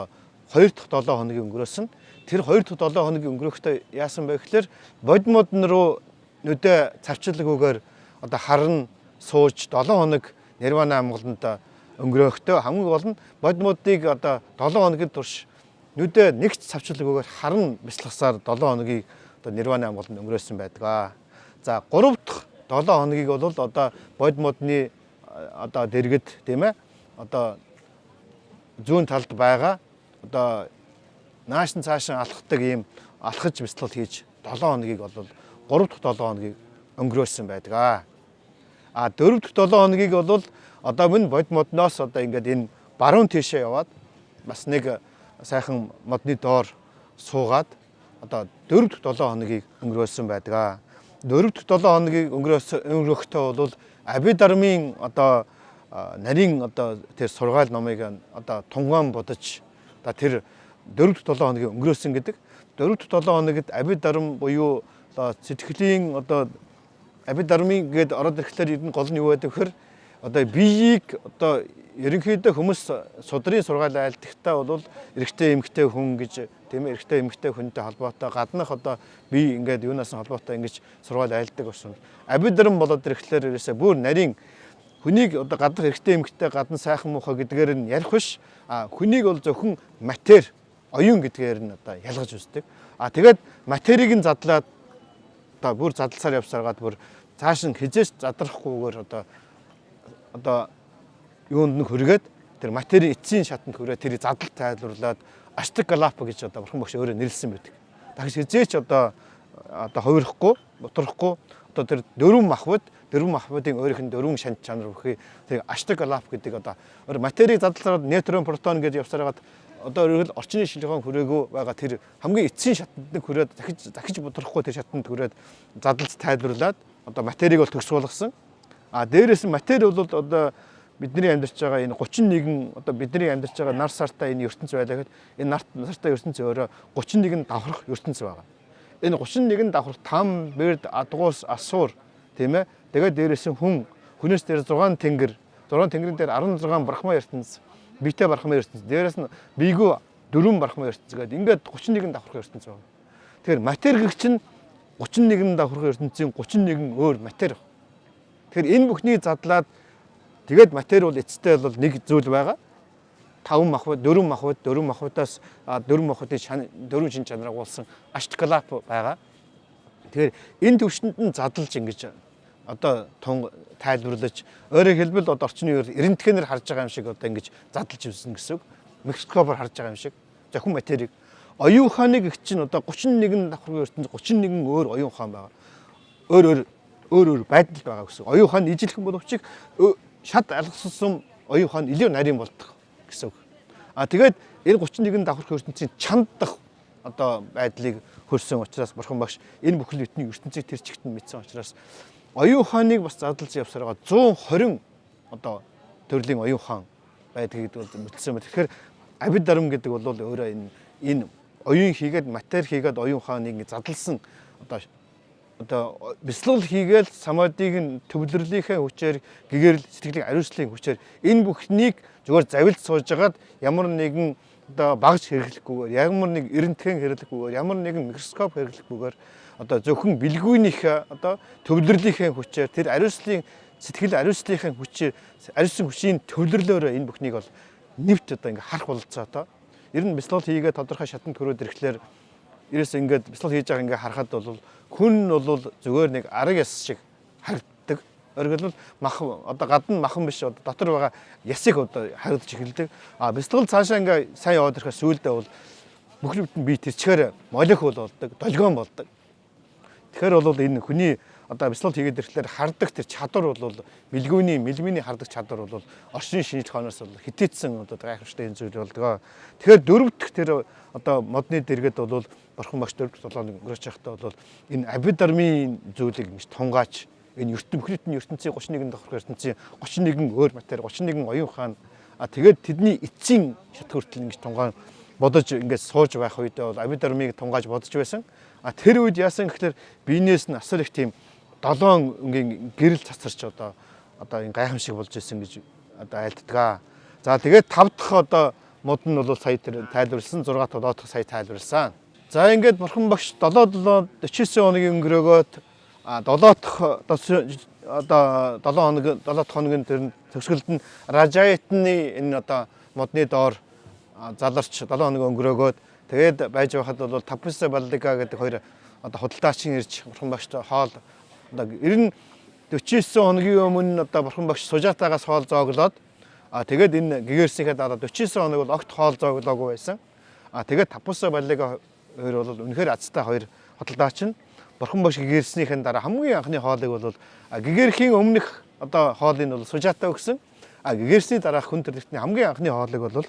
хоёр дахь 7 хоногийг өнгөрөөсөн. Тэр хоёр дахь 7 хоногийг өнгөрөхдөө яасан бэ гэхээр бодмодн руу нүдэ цавчилгүйгээр одоо харан сууж 7 хоног нирвана амгаланд өнгөрөхдөө хамгийн гол нь бодмодыг одоо 7 хоногийн турш нүдэ нэгч цавчилгүйгээр харан бясалгасаар 7 хоногийг одоо нирваны амгаланд өнгөрөөсөн байдаг. За 3 дахь 7 хоногийг бол одоо бодмодны одоо дэргэд тийм ээ одоо зүүн талд байгаа одоо нааш нь цаашаа алхдаг ийм алхаж бясалгал хийж 7 хоногийг бол 3 дахь 7 хоногийг өнгөрөөсөн байдаг. А 4 дахь 7 хоногийг бол одоо минь бодмодноос одоо ингээд энэ баруун тийшээ яваад бас нэг сайхан модны доор суугаад одоо 4 дахь 7 хоногийг өнгөрөөсөн байдаг. 4 дахь 7 хоногийг өнгөрөхтөө бол Абхидхармын одоо нарийн одоо тэр сургаал номыг одоо тунгаан бодож одоо тэр 4 дахь 7 хоногийг өнгөрөөсөн гэдэг. 4 дахь 7 хоногт Абхидхарм буюу одоо сэтгэлийн одоо Абхидхармын гээд ороод ирэхлээр ер нь гол нь юу байдаг вэхэр одоо биеийг одоо ерөнхийдөө хүмүүс судрын сургаал айлтгахтаа бол эрэгтэй эмэгтэй хүн гэж, тийм ээ, эрэгтэй эмэгтэй хүнтэй холбоотой гаднах одоо бие ингээд юунаас нь холбоотой ингэж сургаал айлдаг болсон. Абхидхарм болоод ирэхлээр ерөөсөө бүр нарийн хүнийг одоо гаднах эрэгтэй эмэгтэй гадна сайхан муухай гэдгээр нь ярих биш. А хүнийг бол зөвхөн матери оюун гэдгээр нь одоо ялгаж үздэг. А тэгээд материйг нь задлаад одоо бүр задлсаар явсаргаад бүр цааш нь хизээч задрахгүйгээр одоо юунд нь хүргээд тэр материйн эцсийн шатанд хүрээд тэрийг задал тайлбарлаад Аштакалапа гэж одоо бурхан багш өөрөө нэрлсэн байдаг. Дахиж хизээч одоо хувирахгүй, бутрахгүй одоо тэр дөрвөн махбод, дөрвөн махбодын өөрийнх нь дөрвөн шанд чанар бүхий тэр Аштакалап гэдэг одоо өөр материйг задлаад нейтрон, протон гэж явсараад одоо өөрөөр орчны шинжилгээнд хүрээгүй байгаа тэр хамгийн эцсийн шатанд нь хүрээд дахиж бутрахгүй тэр шатанд хүрээд задлж тайлбарлаад одоо материйг бол төгс болгосон. А дээрээс нь матери бол одоо бидний амьдарч байгаа энэ 31 одоо бидний амьдарч байгаа нар сартай энэ ертөнц байлаа гэхэд энэ нар сартай ертөнц өөрөө 31 давхарх ертөнц байгаа. Энэ 31 давхарх там, бэрд, адгуус, асуур, тийм ээ. Тэгээд дээрээс нь хүн, хүнээс дээр 6 тэнгэр, 6 тэнгэрийн дээр 16 брахма ертөнц, биетэй брахма ертөнц, дээрээс нь биегүй 4 брахма ертөнц гэдэг ингээд 31 давхарх ертөнц байгаа. Тэгэхээр матери гэх чинь 31 давхарх ертөнцийн 31 өөр матери. Тэгэхээр энэ бүхнийг задлаад тэгээд матери бол эцэстээ бол нэг зүйл байгаа. 5 махбод, 4 махбод, 4 махбодоос 4 махбодын дөрвөн шин чанарыг уулсан Аштакалап байгаа. Тэгэхээр энэ төвшөнд нь задлж ингэж одоо тун тайлбарлаж, өөрөөр хэлбэл одоо орчны үеэр рентгенээр харж байгаа юм шиг одоо ингэж задлж үзсэн гэсэн үг. Микроскопоор харж байгаа юм шиг зөвхөн материйг. Оюун ухааныг их чинь одоо 31 давхаргын ертөнц 31 өөр оюун ухаан байгаа. Өөр өөр өөр өөр байдал байгаа гэсэн. Оюун ухаан ижилхэн боловч шат алгассан оюун ухаан илүү нарийн болдог гэсэн үг. А тэгээд энэ 31 давхарх ертөнцийн чандах одоо байдлыг хөрсөн учраас бурхан багш энэ бүхэл бүтний ертөнцийг тэр чигт нь мэдсэн учраас оюун ухааныг бас задлж явсараа 120 одоо төрлийн оюун ухаан байдаг гэдэг бол мэдсэн байна. Тэгэхээр Абхидхарм гэдэг бол өөрөө энэ оюун хийгээд матери хийгээд оюун ухааныг ингэ задлсан одоо бясалгал хийгээл самадыг нь төвлөрлийнхээ хүчээр гэгэрэл сэтгэлийн ариучлалын хүчээр энэ бүхнийг зүгээр завилд сууж агаад ямар нэгэн одоо багж хэрэглэхгүйгээр, ямар нэг рентген хэрэглэхгүйгээр, ямар нэгэн микроскоп хэрэглэхгүйгээр одоо зөвхөн бэлгүүнийхээ одоо төвлөрлийнхээ хүчээр тэр ариучлалын сэтгэл ариучлалынхаа хүчээр ариусан хүчийн төвлөрлөөрөө энэ бүхнийг бол нэвт одоо ингээ харах бололцоотой. Ер нь бясалгал хийгээд тодорхой шатанд хүрээд ирэхлээр ерөөс ингээд бясалгал хийж байгаа ингээ харахад бол хүн бол зүгээр нэг арга яс шиг харагддаг. Өөрөөр хэлбэл мах одоо гадна махан биш одоо дотор байгаа ясыг одоо харагдаж эхэлдэг. А бясалгал цаашаа ингээ сайн яваад ирэхээр сүүлдээ бол бүхэл бүтэн бие тэрчгээр молекул болдог, долгион болдог. Тэгэхээр бол энэ хүний одоо бясалгал хийгээд ирэхлээр хардаг тэр чадвар бол мэлгүүний, мэлминий хардаг чадвар бол орчны шинжлэх ухаанаас бол хитээдсэн одоо гайхамшигтай энэ зүйл болдгоо. Тэгэхээр дөрөв дэх тэр одоо модны дэргэд бол бурхан багш дөрөв дэх 7 хоног өнгөрөөж байхдаа бол энэ Абхидхармын зүйлийг ингэж тунгааж энэ ертөнц бүхний ертөнцийн 31 давхарх ертөнцийн 31 өөр матери, 31 оюун ухаан, а тэгээд тэдний эцсийн шат хүртэл ингэж тунгаан бодож ингээд сууж байх үедээ бол Абхидхармыг тунгааж бодож байсан. А тэр үед яасан гэхлээр биенээс нь асар их тийм долоон өнгийн гэрэл цацарч одоо энэ гайхамшиг болж исэн гэж одоо айлддаг. За тэгээд тав дахь одоо мод нь бол сая тэр тайлбарлсан, 6 дахь 7 дахь сая тайлбарлсан. За ингээд бурхан багш 7 7 49 хоногийн өнгөрөөгөөд 7 дахь одоо 7 хоног 7 дахь хоногийн тэр төгсгөлд нь Ражаятны энэ одоо модны доор заларч 7 хоног өнгөрөөгөөд тэгээд байж байхад бол Тапуса Баллика гэдэг хоёр одоо худалдаачин ирж бурхан багштай хоол одоо ер нь 49 хоногийн өмнө одоо бурхан багш Сужатагаас хоол зооглоод а тэгээд энэ гэгэрсийнхээ дараа 49 хоног бол огт хоол зооглоогүй байсан. А тэгээд Тапуса Баллика хоёр бол үнэхээр азтай хоёр худалдаачин бурхан багш гэгэрснийхэн дараа хамгийн анхны хоолыг бол гэгэрхийн өмнөх одоо хоолыг бол Сужата өгсөн. А гэгэрсний дараах хүн төрөлхтний хамгийн анхны хоолыг бол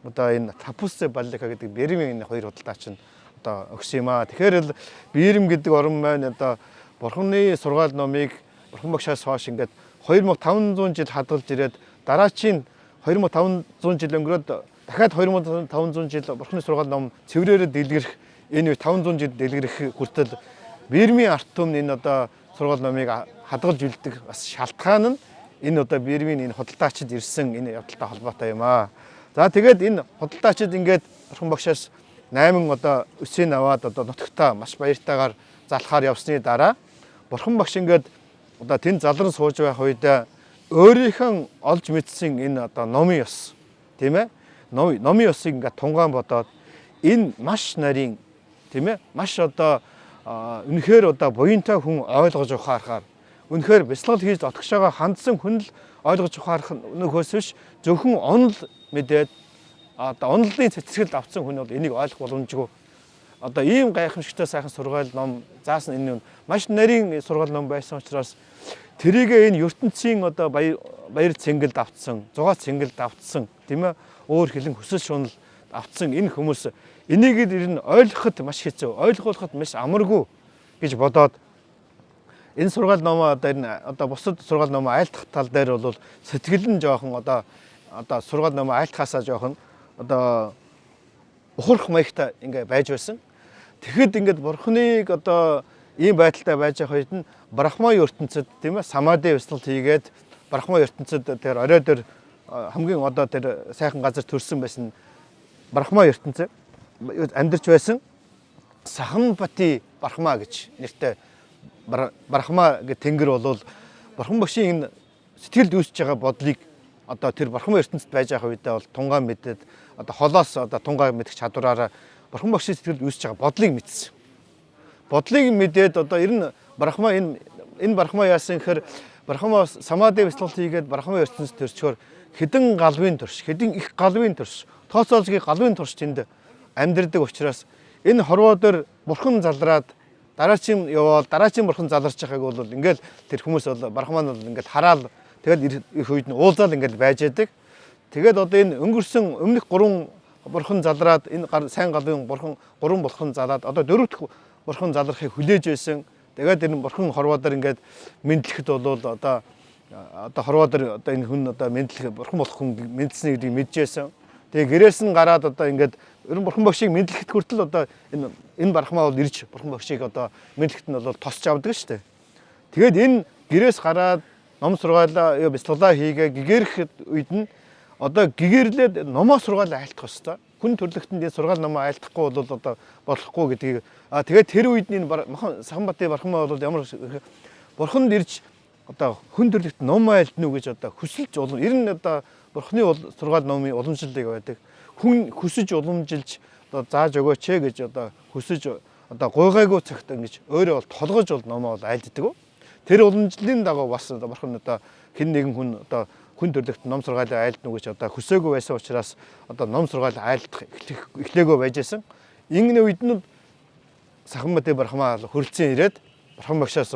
одоо энэ Тапуса Баллика гэдэг Бермийн энэ хоёр худалдаачин одоо өгсөн юм аа. Тэгэхээр л Бирэм гэдэг орон маань одоо Бурханы сургаал номыг Бурхан багшаас хойш ингээд 2500 жил хадгалж ирээд дараачийн 2500 жил өнгөрөөд дахиад 2500 жил Бурханы сургаал ном цэврээрээ дэлгэрэх энэ 500 жил дэлгэрэх хүртэл Бирмийн ард түмэн энэ одоо сургаал номыг хадгалж үлдэх бас шалтгаан нь энэ одоо Бирмийн энэ худалдаачид ирсэн энэ явдалтай холбоотой юм аа. За тэгээд энэ худалдаачид ингээд Бурхан багшаас 8 одоо үсийг аваад одоо нутагтаа маш баяртайгаар залхаар явсны дараа Бурхан багш ингээд одоо тэнд залран сууж байх үедээ өөрийнхөө олж мэдсэн энэ одоо номын ёс, тийм ээ, номын ёсыг ингээд тунгаан бодоод энэ маш нарийн, тийм ээ, маш одоо үнэхээр одоо буянтай хүн ойлгож ухаарахаар, үнэхээр бясалгал хийж отгошоогоо хандсан хүн л ойлгож ухаарах нөхөөс биш, зөвхөн онол мэдээд одоо онолын цэцгэлд авсан хүн бол энийг ойлгох боломжгүй. Одоо ийм гайхамшигтай сайхан сургаал ном заасан энэ маш нарийн сургаал ном байсан учраас тэрийг энэ ертөнцийн одоо баяр цэнгэлд автсан, зугаа цэнгэлд автсан, тийм ээ, өөр хилэн хүсэл шунал автсан энэ хүмүүс энийг ер нь ойлгоход маш хэцүү, ойлгуулахад маш амаргүй гэж бодоод энэ сургаал номоо одоо энэ одоо бусад сургаал номоо айлтгах тал дээр бол сэтгэл нь жоохон одоо сургаал номоо айлтхаасаа жоохон одоо ухрах маягтай ингээ байж байсан. Тэгэхэд ингээд Бурхныг одоо ийм байдалтай байж байгаа үед нь Брахма ертөнцид, тийм ээ, самади бясалгал хийгээд Брахма ертөнцид тэр орой дээр хамгийн одоо тэр сайхан газар төрсэн байсан Брахма ертөнцид амьдарч байсан Саханпати Брахма гэж нэртэй Брахма гэх тэнгэр бол Бурхан багшийн энэ сэтгэлд үүсэж байгаа бодлыг одоо тэр Бурхан ертөнцид байж байгаа үедээ бол тунгаан мэдээд одоо холоос одоо тунгаа мэдэх чадвараараа Бурхан багшийн сэтгэлд үүсэж байгаа бодлыг мэдсэн. Бодлыг мэдээд одоо ер нь Брахма энэ Брахма яасан гэхээр Брахма самади бясалгал хийгээд Брахма ертөнцид төрчхөөр хэдэн галвын турш, хэдэн их галвын турш, тооцоолсгийн галвын турш тэнд амьдардаг учраас энэ хорвоо дээр бурхан залраад дараачин яваал дараачин бурхан заларч байгааг бол ингээл тэр хүмүүс бол Брахман бол ингээл хараал тэгэл их үед нь уулзаал ингээл байж яадаг. Тэгээд одоо энэ өнгөрсөн өмнөх гурван бурхан залраад энэ сайн галын бурхан гурван бурхан залаад одоо дөрөв дэх бурхан залрахыг хүлээж байсан. Тэгээд энэ бурхан хорвоо дээр ингээд мэдлэхэд бол одоо хорвоо дээр одоо энэ хүн одоо мэдлэх бурхан болох хүн мэдлсэн гэдгийг мэдчихсэн. Тэгээ гэрээс нь гараад одоо ингээд ер нь бурхан багшийг мэдлэхэд хүртэл одоо энэ Брахма бол ирж бурхан багшийг одоо мэдлэхэд нь бол тосч авдаг шүү дээ. Тэгээд энэ гэрээс гараад ном сургаалаа бясалгалаа хийгээ гэгэрэх үед нь одоо гэгэрлээд номоо сургаалаа айлтгах хэвээр. Хүн төрлөختөнд энэ сургаал номоо айлтгахгүй бол одоо болохгүй гэдгийг тэгээд тэр үед нь энэ Саханбатын Брахма бол ямар бурханд ирж одоо хүн төрлөخت ном айлтна уу гэж одоо хүсэлж улам ер нь одоо бурхны сургаал номын уламжлалыг байдаг. Хүн хүсэж уламжилж одоо зааж өгөөч ээ гэж одоо хүсэж одоо гуйгаагүй цагт ингэж өөрөө бол толгож бол номоо бол айлддаг. Тэр уламжлалын дагуу бас бурхан одоо хэн нэгэн хүн одоо хүн төрлөخت ном сургаалаа айлдна уу гэж одоо хүсээгүй байсан учраас одоо ном сургаал айлдах эхлээгөө байж байсан. Ингэнэ үед нь Саханбатын Брахма хөрөлцөн ирээд бурхан багшаас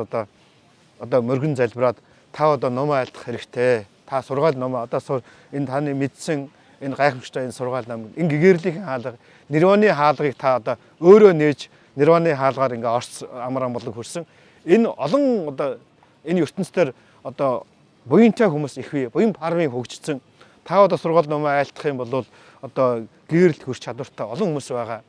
одоо мөргөн залбираад та одоо номоо айлдах хэрэгтэй. Та сургаал номоо одоо энэ таны мэдсэн энэ гайхамшигтай энэ сургаал ном энэ гэгэрлийн хаалга нирваны хаалгыг та одоо өөрөө нээж нирваны хаалгаар ингээ орц амар амгалан хөрсөн. Энэ олон одоо энэ ертөнцийн одоо буянтай хүмүүс их бий, буян парвын хөгжсөн. Та одоо сургаал номоо айлтгах юм бол одоо гэрэл хөрч чадвартай олон хүмүүс байгаа.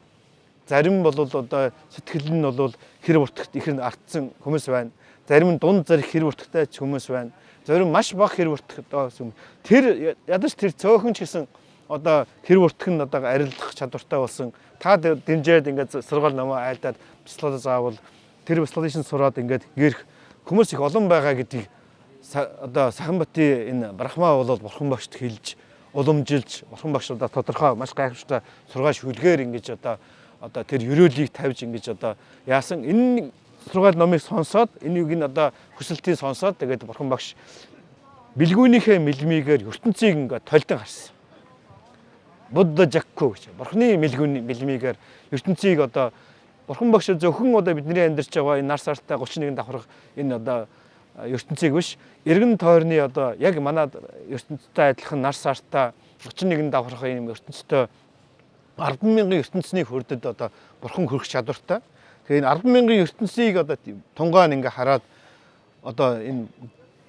Зарим бол одоо сэтгэл нь бол хэр буртагт их нь артсан хүмүүс байна. Зарим нь дунд зэрэг хэр буртагтай ч хүмүүс байна. Зарим маш бага хэр буртагтай хүмүүс. Тэр ядаж тэр цөөхөн ч гэсэн одоо хэр буртаг нь одоо арилдах чадвартай болсон. Та дэмжээд ингээд сургаал номоо айлдаад бясалгалаа заавал тэр бясалгалын шин сураад ингээд гэрх хүмүүс их олон байгаа гэдгийг одоо Саханбатын энэ Брахма бол бурхан багшд хэлж уламжилж бурхан багш одоо тодорхой маш гайхамшигтай сургаал шүлгээр ингэж одоо тэр ерөөлийг тавьж ингэж одоо яасан энэ сургаал номыг сонсоод энийг нь одоо хүсэлтийг сонсоод тэгээд бурхан багш бэлгүүнийхээ мэлмигээр ертөнцийг ингээд толдон харсан. Будда Жакку гэж. Бурханы мэлгүүний мэлмигээр ертөнцийг одоо бурхан багш зөвхөн одоо бидний амьдарч байгаа энэ нар сартай 31 давхарх энэ одоо ертөнцийг биш, эргэн тойрны одоо яг манай ертөнцтэй адилхан нар сартай 31 давхарх ийм ертөнцтэй 10,000 ертөнцийн хөрдөд одоо бурхан хөрөх чадвартай. Тэгээ энэ 10,000 ертөнцийг одоо тунгаан ингээ хараад одоо энэ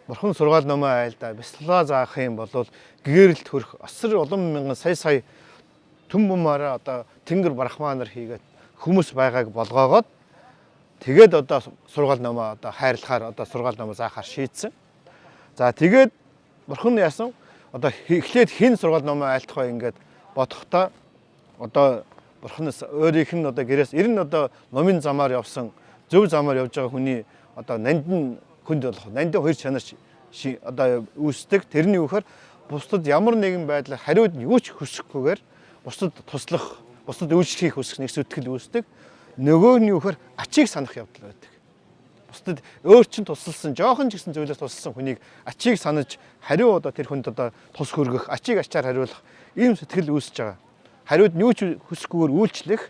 бурхан сургаал номоо айлдаа бяцлалаа заах юм бол гэрэлт хөрөх асар олон мянган сая сая түн бумаараа одоо тэнгэр брахмаа нар хийгээд хүмүүс байгааг болгоогоод тэгээд одоо сургаал номоо одоо хайрлахаар одоо сургаал номоо заахаар шийдсэн. За тэгээд бурхан яасан одоо эхлээд хэн сургаал номоо айлтах вэ ингээд бодохдоо одоо бурханаас өөрийнх нь одоо гэрээс ер нь одоо номын замаар явсан зөв замаар явж байгаа хүний одоо нандин хүнд болох нандин хоёр чанар одоо үүсдэг. Тэрний үхээр бусдад ямар нэгэн байдлаар хариуд нь юу ч хүсэхгүйгээр бусдад туслах, бусдад үйлчлэхийг хүсэх нэг сэтгэл үүсдэг. Нөгөө нь юу гэхээр ачийг санах явдал байдаг. Бусдад өөр чинь тусалсан, жоохон ч гэсэн зүйлээс тусалсан хүнийг ачийг санаж хариу одоо тэр хүнд одоо тус хөргөх, ачийг ачаар хариулах ийм сэтгэл үүсэж байгаа. Хариуд нь юу ч хүсэхгүйгээр үйлчлэх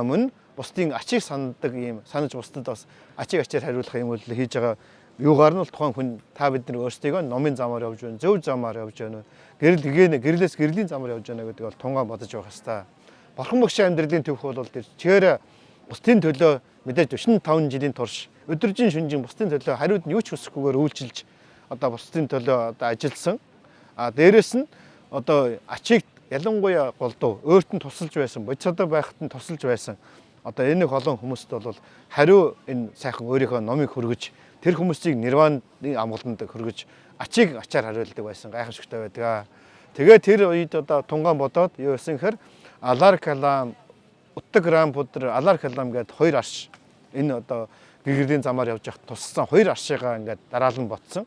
мөн бусдын ачийг санадаг ийм санаж бусдад бас ачийг ачаар хариулах юм үйлдэл хийж байгаа юугаар нь бол тухайн хүн та бид нар өөрсдийгөө номын замаар явж байна, зөв замаар явж байна. Гэрэл гэгээнэ гэрлээс гэрлийн замаар явж байна гэдэг бол тунгаан бодож явах хэвээр. Бурхан багшийн амьдралын төвх бол тэр чигээр бусдын төлөө мэдээж 45 жилийн турш өдөржин шүнжин бусдын төлөө хариуд нь юу ч хүсэхгүйгээр үйлчилж одоо бусдын төлөө одоо ажилласан. А дээрэс нь одоо ачийг ялангуяа голдуу өөрт нь тусалж байсан, бодисодоо байхад нь тусалж байсан. Одоо энэ их олон хүмүүст бол хариу энэ сайхан өөрийнхөө номыг хөргөж тэр хүмүүсийг нирваны амгаланд хөргөж ачийг ачаар хариулдаг байсан гайхамшигтай байдаг. Тэгээ тэр үед одоо тунгаан бодоод юу байсан гэхээр Алар Калам, Уттаг Рампудр, Алар Калам гээд хоёр арш энэ одоо гэрлийн замаар явж байхад тусалсан хоёр аршигаа ингээд дараалан ботсон.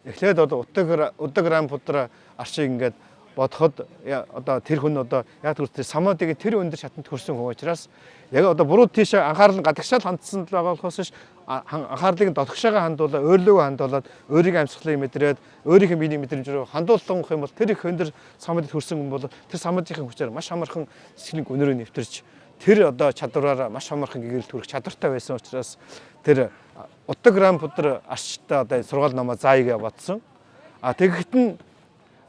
Эхлээд одоо Уттаг Рампудр аршийг ингээд бодоход одоо тэр хүн одоо яг тэр самадыг тэр өндөр шатанд хүрсэн хүн учраас яг одоо буруу тийшээ анхаарал нь гадагшаал хандсан л байгаа болохоос ш анхаарлыг дотгошоогоо хандуулаад өөрлөгөө хандуулаад өөрийнхөө амьсгалыг мэдрээд өөрийнхөө биеийн мэдрэмж рүү хандуулсан юм бол тэр их өндөр самадд хүрсэн хүн бол тэр самадын хүчээр маш амархан сэтгэлийн гүнөрөө нэвтэрч тэр одоо чадвараараа маш амархан гэрэл төрөх чадвартай байсан учраас тэр Уттаг Рампудр арчтай одоо сургаал номоо заая гэж бодсон. А тэгэхэд нь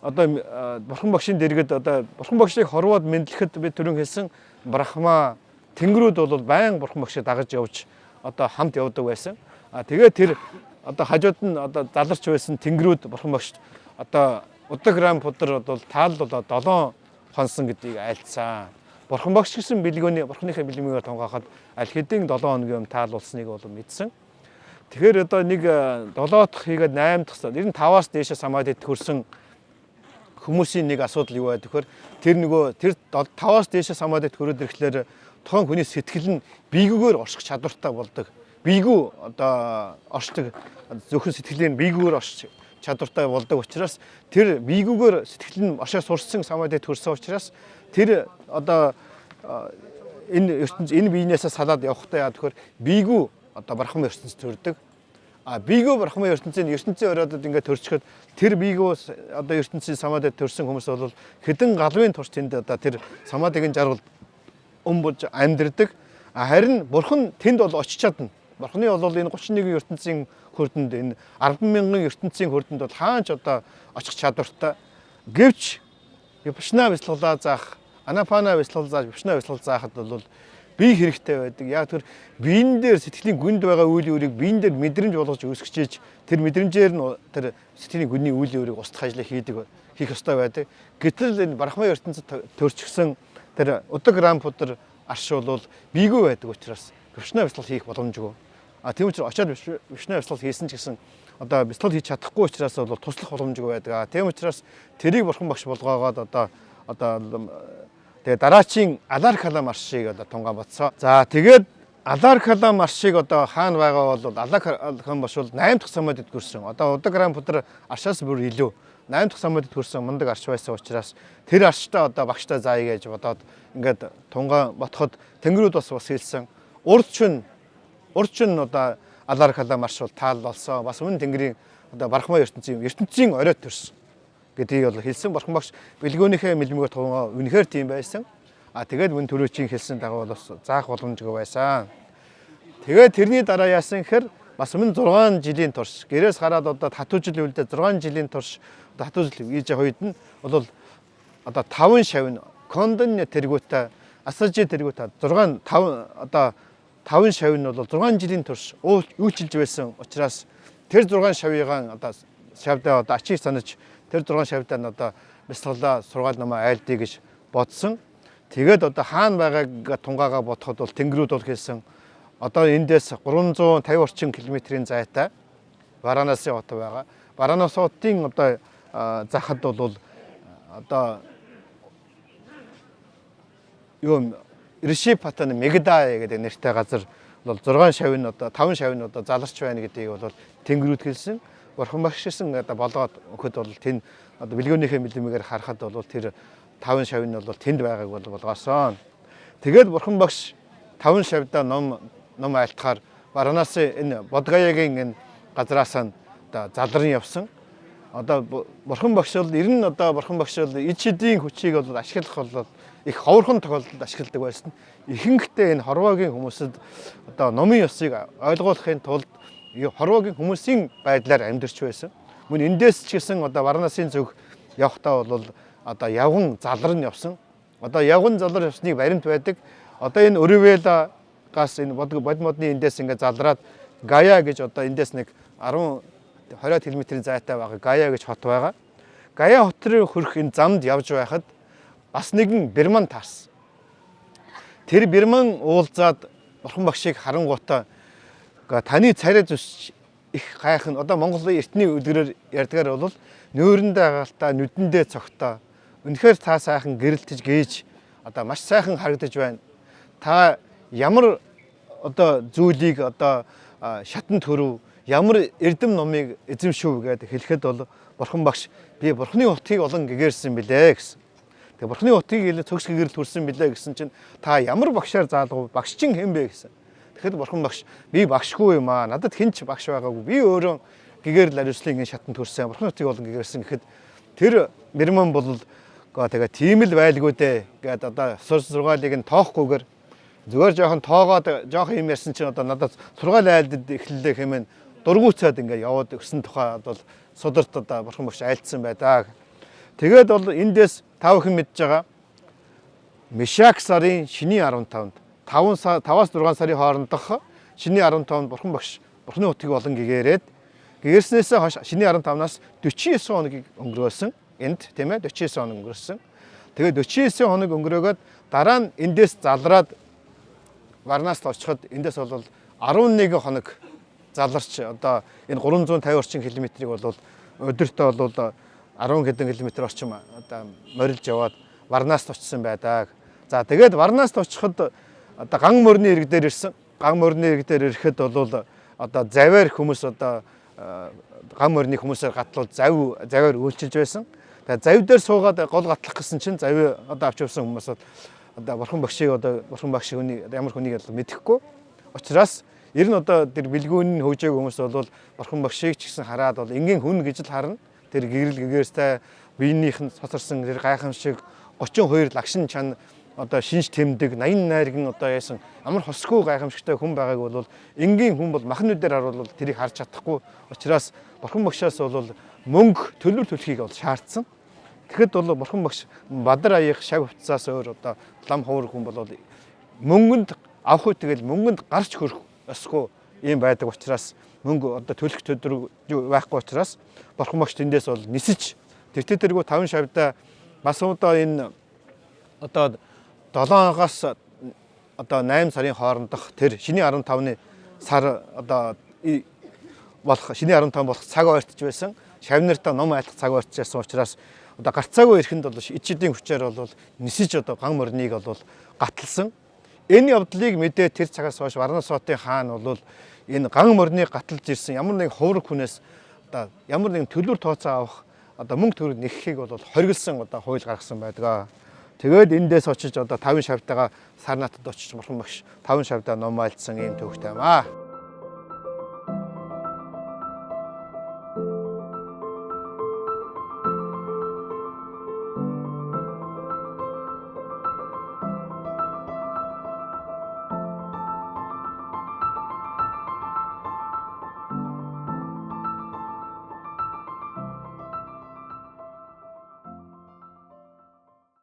одоо бурхан багшийн дэргэд одоо бурхан багшийг хорвоод мэдлэхэд би түрүүн хэлсэн брахма тэнгэрүүд бол байн бурхан багшийг дагаж явж одоо хамт явдаг байсан. А тэгээд тэр одоо хажууд нь одоо заларч байсан тэнгэрүүд бурхан багш одоо Уттаг Рампудр бол таал бол 7 хонсон гэдгийг айлцсан. Бурхан багш гэсэн бэлгөөний бурханыхаа бэлмээр тунгаахад аль хэдийн 7 хоногийн өмнө таалуулсныг бол мэдсэн. Тэгэхээр одоо нэг 7 дахь хийгээд 8 дахь, ер нь 5-аас дээшээ самадид төрсэн хүмүүсийн нэг асуудал юу вэ гэхээр тэр нөгөө тэр 5-аас дээшээ самадид төрөөд ирэхлээр тухайн хүний сэтгэл нь биегүүгээр орших чадвартай болдог. Биегүү одоо оршдог зөвхөн сэтгэлийн биегүүгээр орших чадвартай болдог учраас тэр биегүүгээр сэтгэл нь оршоо сурсан самадид төрсэн учраас тэр одоо энэ ертөнц энэ биенээсээ салаад явахдаа яа тэгэхээр биегүү одоо брахма ертөнц төрдөг. А биегүү брахма ертөнцийн ертөнцийн ороодод ингээд төрчөхөд тэр биегүү одоо ертөнцийн самадид төрсэн хүмүүс бол хэдэн галвын турш тэнд одоо тэр самадигийн жаргал өн болж амьдэрдэг. А харин бурхан тэнд бол очиж чадна. Бурханы бол энэ 31 ертөнцийн хөрдөнд энэ 10,000 ертөнцийн хөрдөнд бол хаанч одоо очих чадвартай. Гэвч випашна бяцлаглаа заах, анапана бяцлал зааж, випашна бяцлал заахад бол бие хэрэгтэй байдаг. Яг тэр биен дээр сэтгэлийн гүнд байгаа үйл үрийг биен дээр мэдрэмж болгож үүсгэж тэр мэдрэмжээр нь тэр сэтгэлийн гүний үйл үрийг устгах ажлыг хийдэг хийх ёстой байдаг. Гэтэл энэ брахма ертөнцид төрчихсөн тэр Уттаг Рампудр арш бол биегүй байдаг учраас випашна бяцлал хийх боломжгүй. А тийм учраас очиод випашна бяцлал хийсэн ч гэсэн одоо бяцлал хийж чадахгүй учраас бол туслах боломжгүй байдаг. А тийм учраас тэрийг бурхан багш болгоогоод одоо тэгээ дараачийн Алар Калам аршийг одоо тунгаан бодсоо. За тэгээд Алар Калам аршийг одоо хаана байгаа бол Алар Калам багш бол 8 дахь самадид төрсөн. Одоо Уттаг Рампудр аршаас бүр илүү 8 дахь самадид төрсөн мундаг арч байсан учраас тэр арчтай одоо багштай заая гэж бодоод ингээд тунгаан ботход тэнгэрүүд бас хэлсэн. Урд чинь одоо Алар Калам арш бол таал болсон. Бас өмнө тэнгэрийн одоо брахма ертөнцийн оройд төрсөн гэдгийг бол хэлсэн. Бурхан багш бэлгөөнийхөө мэлмигээр тунгаа үнэхээр тийм байсан. А тэгээд мөн түрүүчийн хэлсэн дагуу бол бас заах боломжгүй байсан. Тэгээд тэрний дараа яасан гэхээр бас өмнө 6 жилийн турш гэрээс гараад одоо татвжил үлдээ 6 жилийн турш татвжил хийж байгаа үед нь бол одоо 5 шавь Кондонь тэргүүтэй, Асажи тэргүүтэй 6 5 одоо 5 шавь нь бол 6 жилийн турш үйлчилж байсан учраас тэр 6 шавьыгаан одоо шавьдаа одоо ачийг санаж тэр 6 шавьдаа нь одоо бясалгалаа сургаал намаа айлдъя гэж бодсон. Тэгээд одоо хаана байгааг тунгаага бодоход бол тэнгэрүүд бол хэлсэн. Одоо эндээс 350 орчим километрийн зайтай Варанаси хот байгаа. Варанаси хотын одоо захад бол одоо юу Ришипатан Мегдая гэдэг нэртэй газар бол 6 шавь нь одоо 5 шавь нь одоо заларч байна гэдгийг бол тэнгэрүүд хэлсэн. Бурхан багш гэсэн одоо болгоод өгөхөд бол тэн одоо бэлгөөнийхөө бэлэмээр харахад бол тэр 5 шавь нь бол тэнд байгааг бол болгоосон. Тэгээд бурхан багш 5 шавьдаа ном айлтахаар Варанаси энэ Бодгаягийн энэ газраас нь одоо залран явсан. Одоо бурхан багш бол ер нь одоо бурхан багш бол ичидийн хүчийг бол ашиглах бол их ховорхон тохиолдолд ашигладаг байсан. Ихэнхдээ энэ хорвоогийн хүмүүсэд одоо номын ёсыг ойлгуулахын тулд хорвоогийн хүмүүсийн байдлаар амьдарч байсан. Мөн эндээс ч гэсэн одоо Варанасын зүг явхдаа бол одоо явган залар нь явсан. Одоо явган залар явсныг баримт байдаг. Одоо энэ Өрөвелагаас энэ бод модны эндээс ингээд залраад Гая гэж одоо эндээс нэг 10 20 км-ийн зайтай байгаа Гая гэж хот байгаа. Гая хот руу хүрэх энэ замд явж байхад бас нэгэн бирман таарсан. Тэр бирман уулзаад бурхан багшийг харангуутаа таны царай зүс их гайхан одоо Монголын эртний үлгэрээр ярьдгаар бол нүүрэндээ хагаалтаа нүдэндээ цогтой үнэхээр та сайхан гэрэлтэж гээж одоо маш сайхан харагдаж байна. Та ямар одоо зүйлийг одоо шатан төрөв ямар эрдэм номыг эзэмшв гэдээ хэлэхэд бол бурхан багш би бурханы утгыг олон гэгэрсэн билээ гэсэн. Тэгээ бурханы утгыг илүү цогс гэгэрэл төрсэн билээ гэсэн чинь та ямар багшаар заалгав багш чинь хэн бэ гэсэн. Тэгэхэд бурхан багш би багшгүй юм аа. Надад хэн ч багш байгаагүй. Би өөрөө гэгэрэл ариуслын ингэ шатан төрсэн. Бурханы утгыг олон гэгэрсэн гэхэд тэр мэрмэн бол тэгээ тийм л байлгүй дээ гэд одоо сургаалыг нь тоохгүйгээр зүгээр жоохон тоогоод жоохон юм ярьсан чинь одоо надад сургаал айлдад эхэллээ хэмээн дургуйцаад ингээ яваад өгсөн тухай бол сударт одоо бурхан багш айлдсан байдаг. Тэгээд бол эндээс та бүхэн мэдж байгаа Мишак сарын шинийн 15-нд 5 сар 5-аас 6 сарын хоорондох шинийн 15-нд бурхан багш бурханы утгыг олон гэгээрээд гэгэрснээсээ хойш шинийн 15-наас 49 хоногийг өнгөрөөсөн. Энд тийм ээ 49 хоног өнгөрсөн. Тэгээд 49 хоног өнгөрөөгөөд дараа нь эндээс залраад Варнаст очиход эндээс бол 11 хоног заларч одоо энэ 350 орчим километрийг бол өдөртөө бол 10 хэдэн километр орчим одоо морилж яваад Варнаст очсон байдаг. За тэгээд Варнаст очиход одоо ган мөрний ирэг дээр ирсэн. Ган мөрний ирэг дээр ирэхэд бол одоо заваар хүмүүс одоо ган мөрний хүмүүсээр гатлуул заваар үйлчилж байсан. Тэгээд зав дээр суугаад гол гатлах гэсэн чинь зав одоо авч явсан хүмүүс одоо бурхан багшийг одоо бурхан багш хүний ямар хүнийг мэдэхгүй. Учраас ер нь одоо тэр бэлгүүн нь хөгжөөг хүмүүс бол бурхан багшийг ч гэсэн хараад бол энгийн хүн гэж л харна. Тэр гэрэл гэгэрстэй биенийх нь цоцорсон тэр гайхамшиг 32 лагшин чан одоо шинж тэмдэг 80 найрган одоо яасан ямар хосгүй гайхамшигтай хүн байгааг бол энгийн хүн бол махан нүдээр харуул тэрийг харж чадахгүй. Учраас бурхан багшаас бол мөнгө төлбөр төлөхийг бол шаардсан. Тэгэхэд бол бурхан багш бадар аяах шав хувцаас өөр одоо лам ховор хүн бол мөнгөнд авах үе тэгэл мөнгөнд гарч хөрөх ёсгүй юм байдаг учраас мөнгө одоо төлөх төдөр байхгүй учраас бурхан багш тэндээс бол нисэж тэр тэргүй 5 шавьда бас одоо энэ одоо 7-оос одоо 8 сарын хоорондох тэр шинийн 15-ны сар одоо болох шинийн 15 болох цаг ойртож байсан. Шавь нартаа ном айлах цаг ойртож байсан учраас одоо гарцаагүй ирэхэнд бол ичидийн хүчээр бол нисэж одоо ган морныг бол гатлсан. Энэ явдлыг мэдээ тэр цагаас хойш Варанасотын хаан бол энэ ган морныг гаталж ирсэн ямар нэгэн ховрог хүнээс одоо ямар нэгэн төлөөр тооцоо авах одоо мөнгө төгрөг нэхэхийг бол хоригдсан одоо хууль гаргасан байдаг. Тэгээд эндээс очиж одоо 5 шавьтайгаа Сарнатад очиж бурхан багш 5 шавьдаа ном айлдсан ийм төвхтэй юм аа.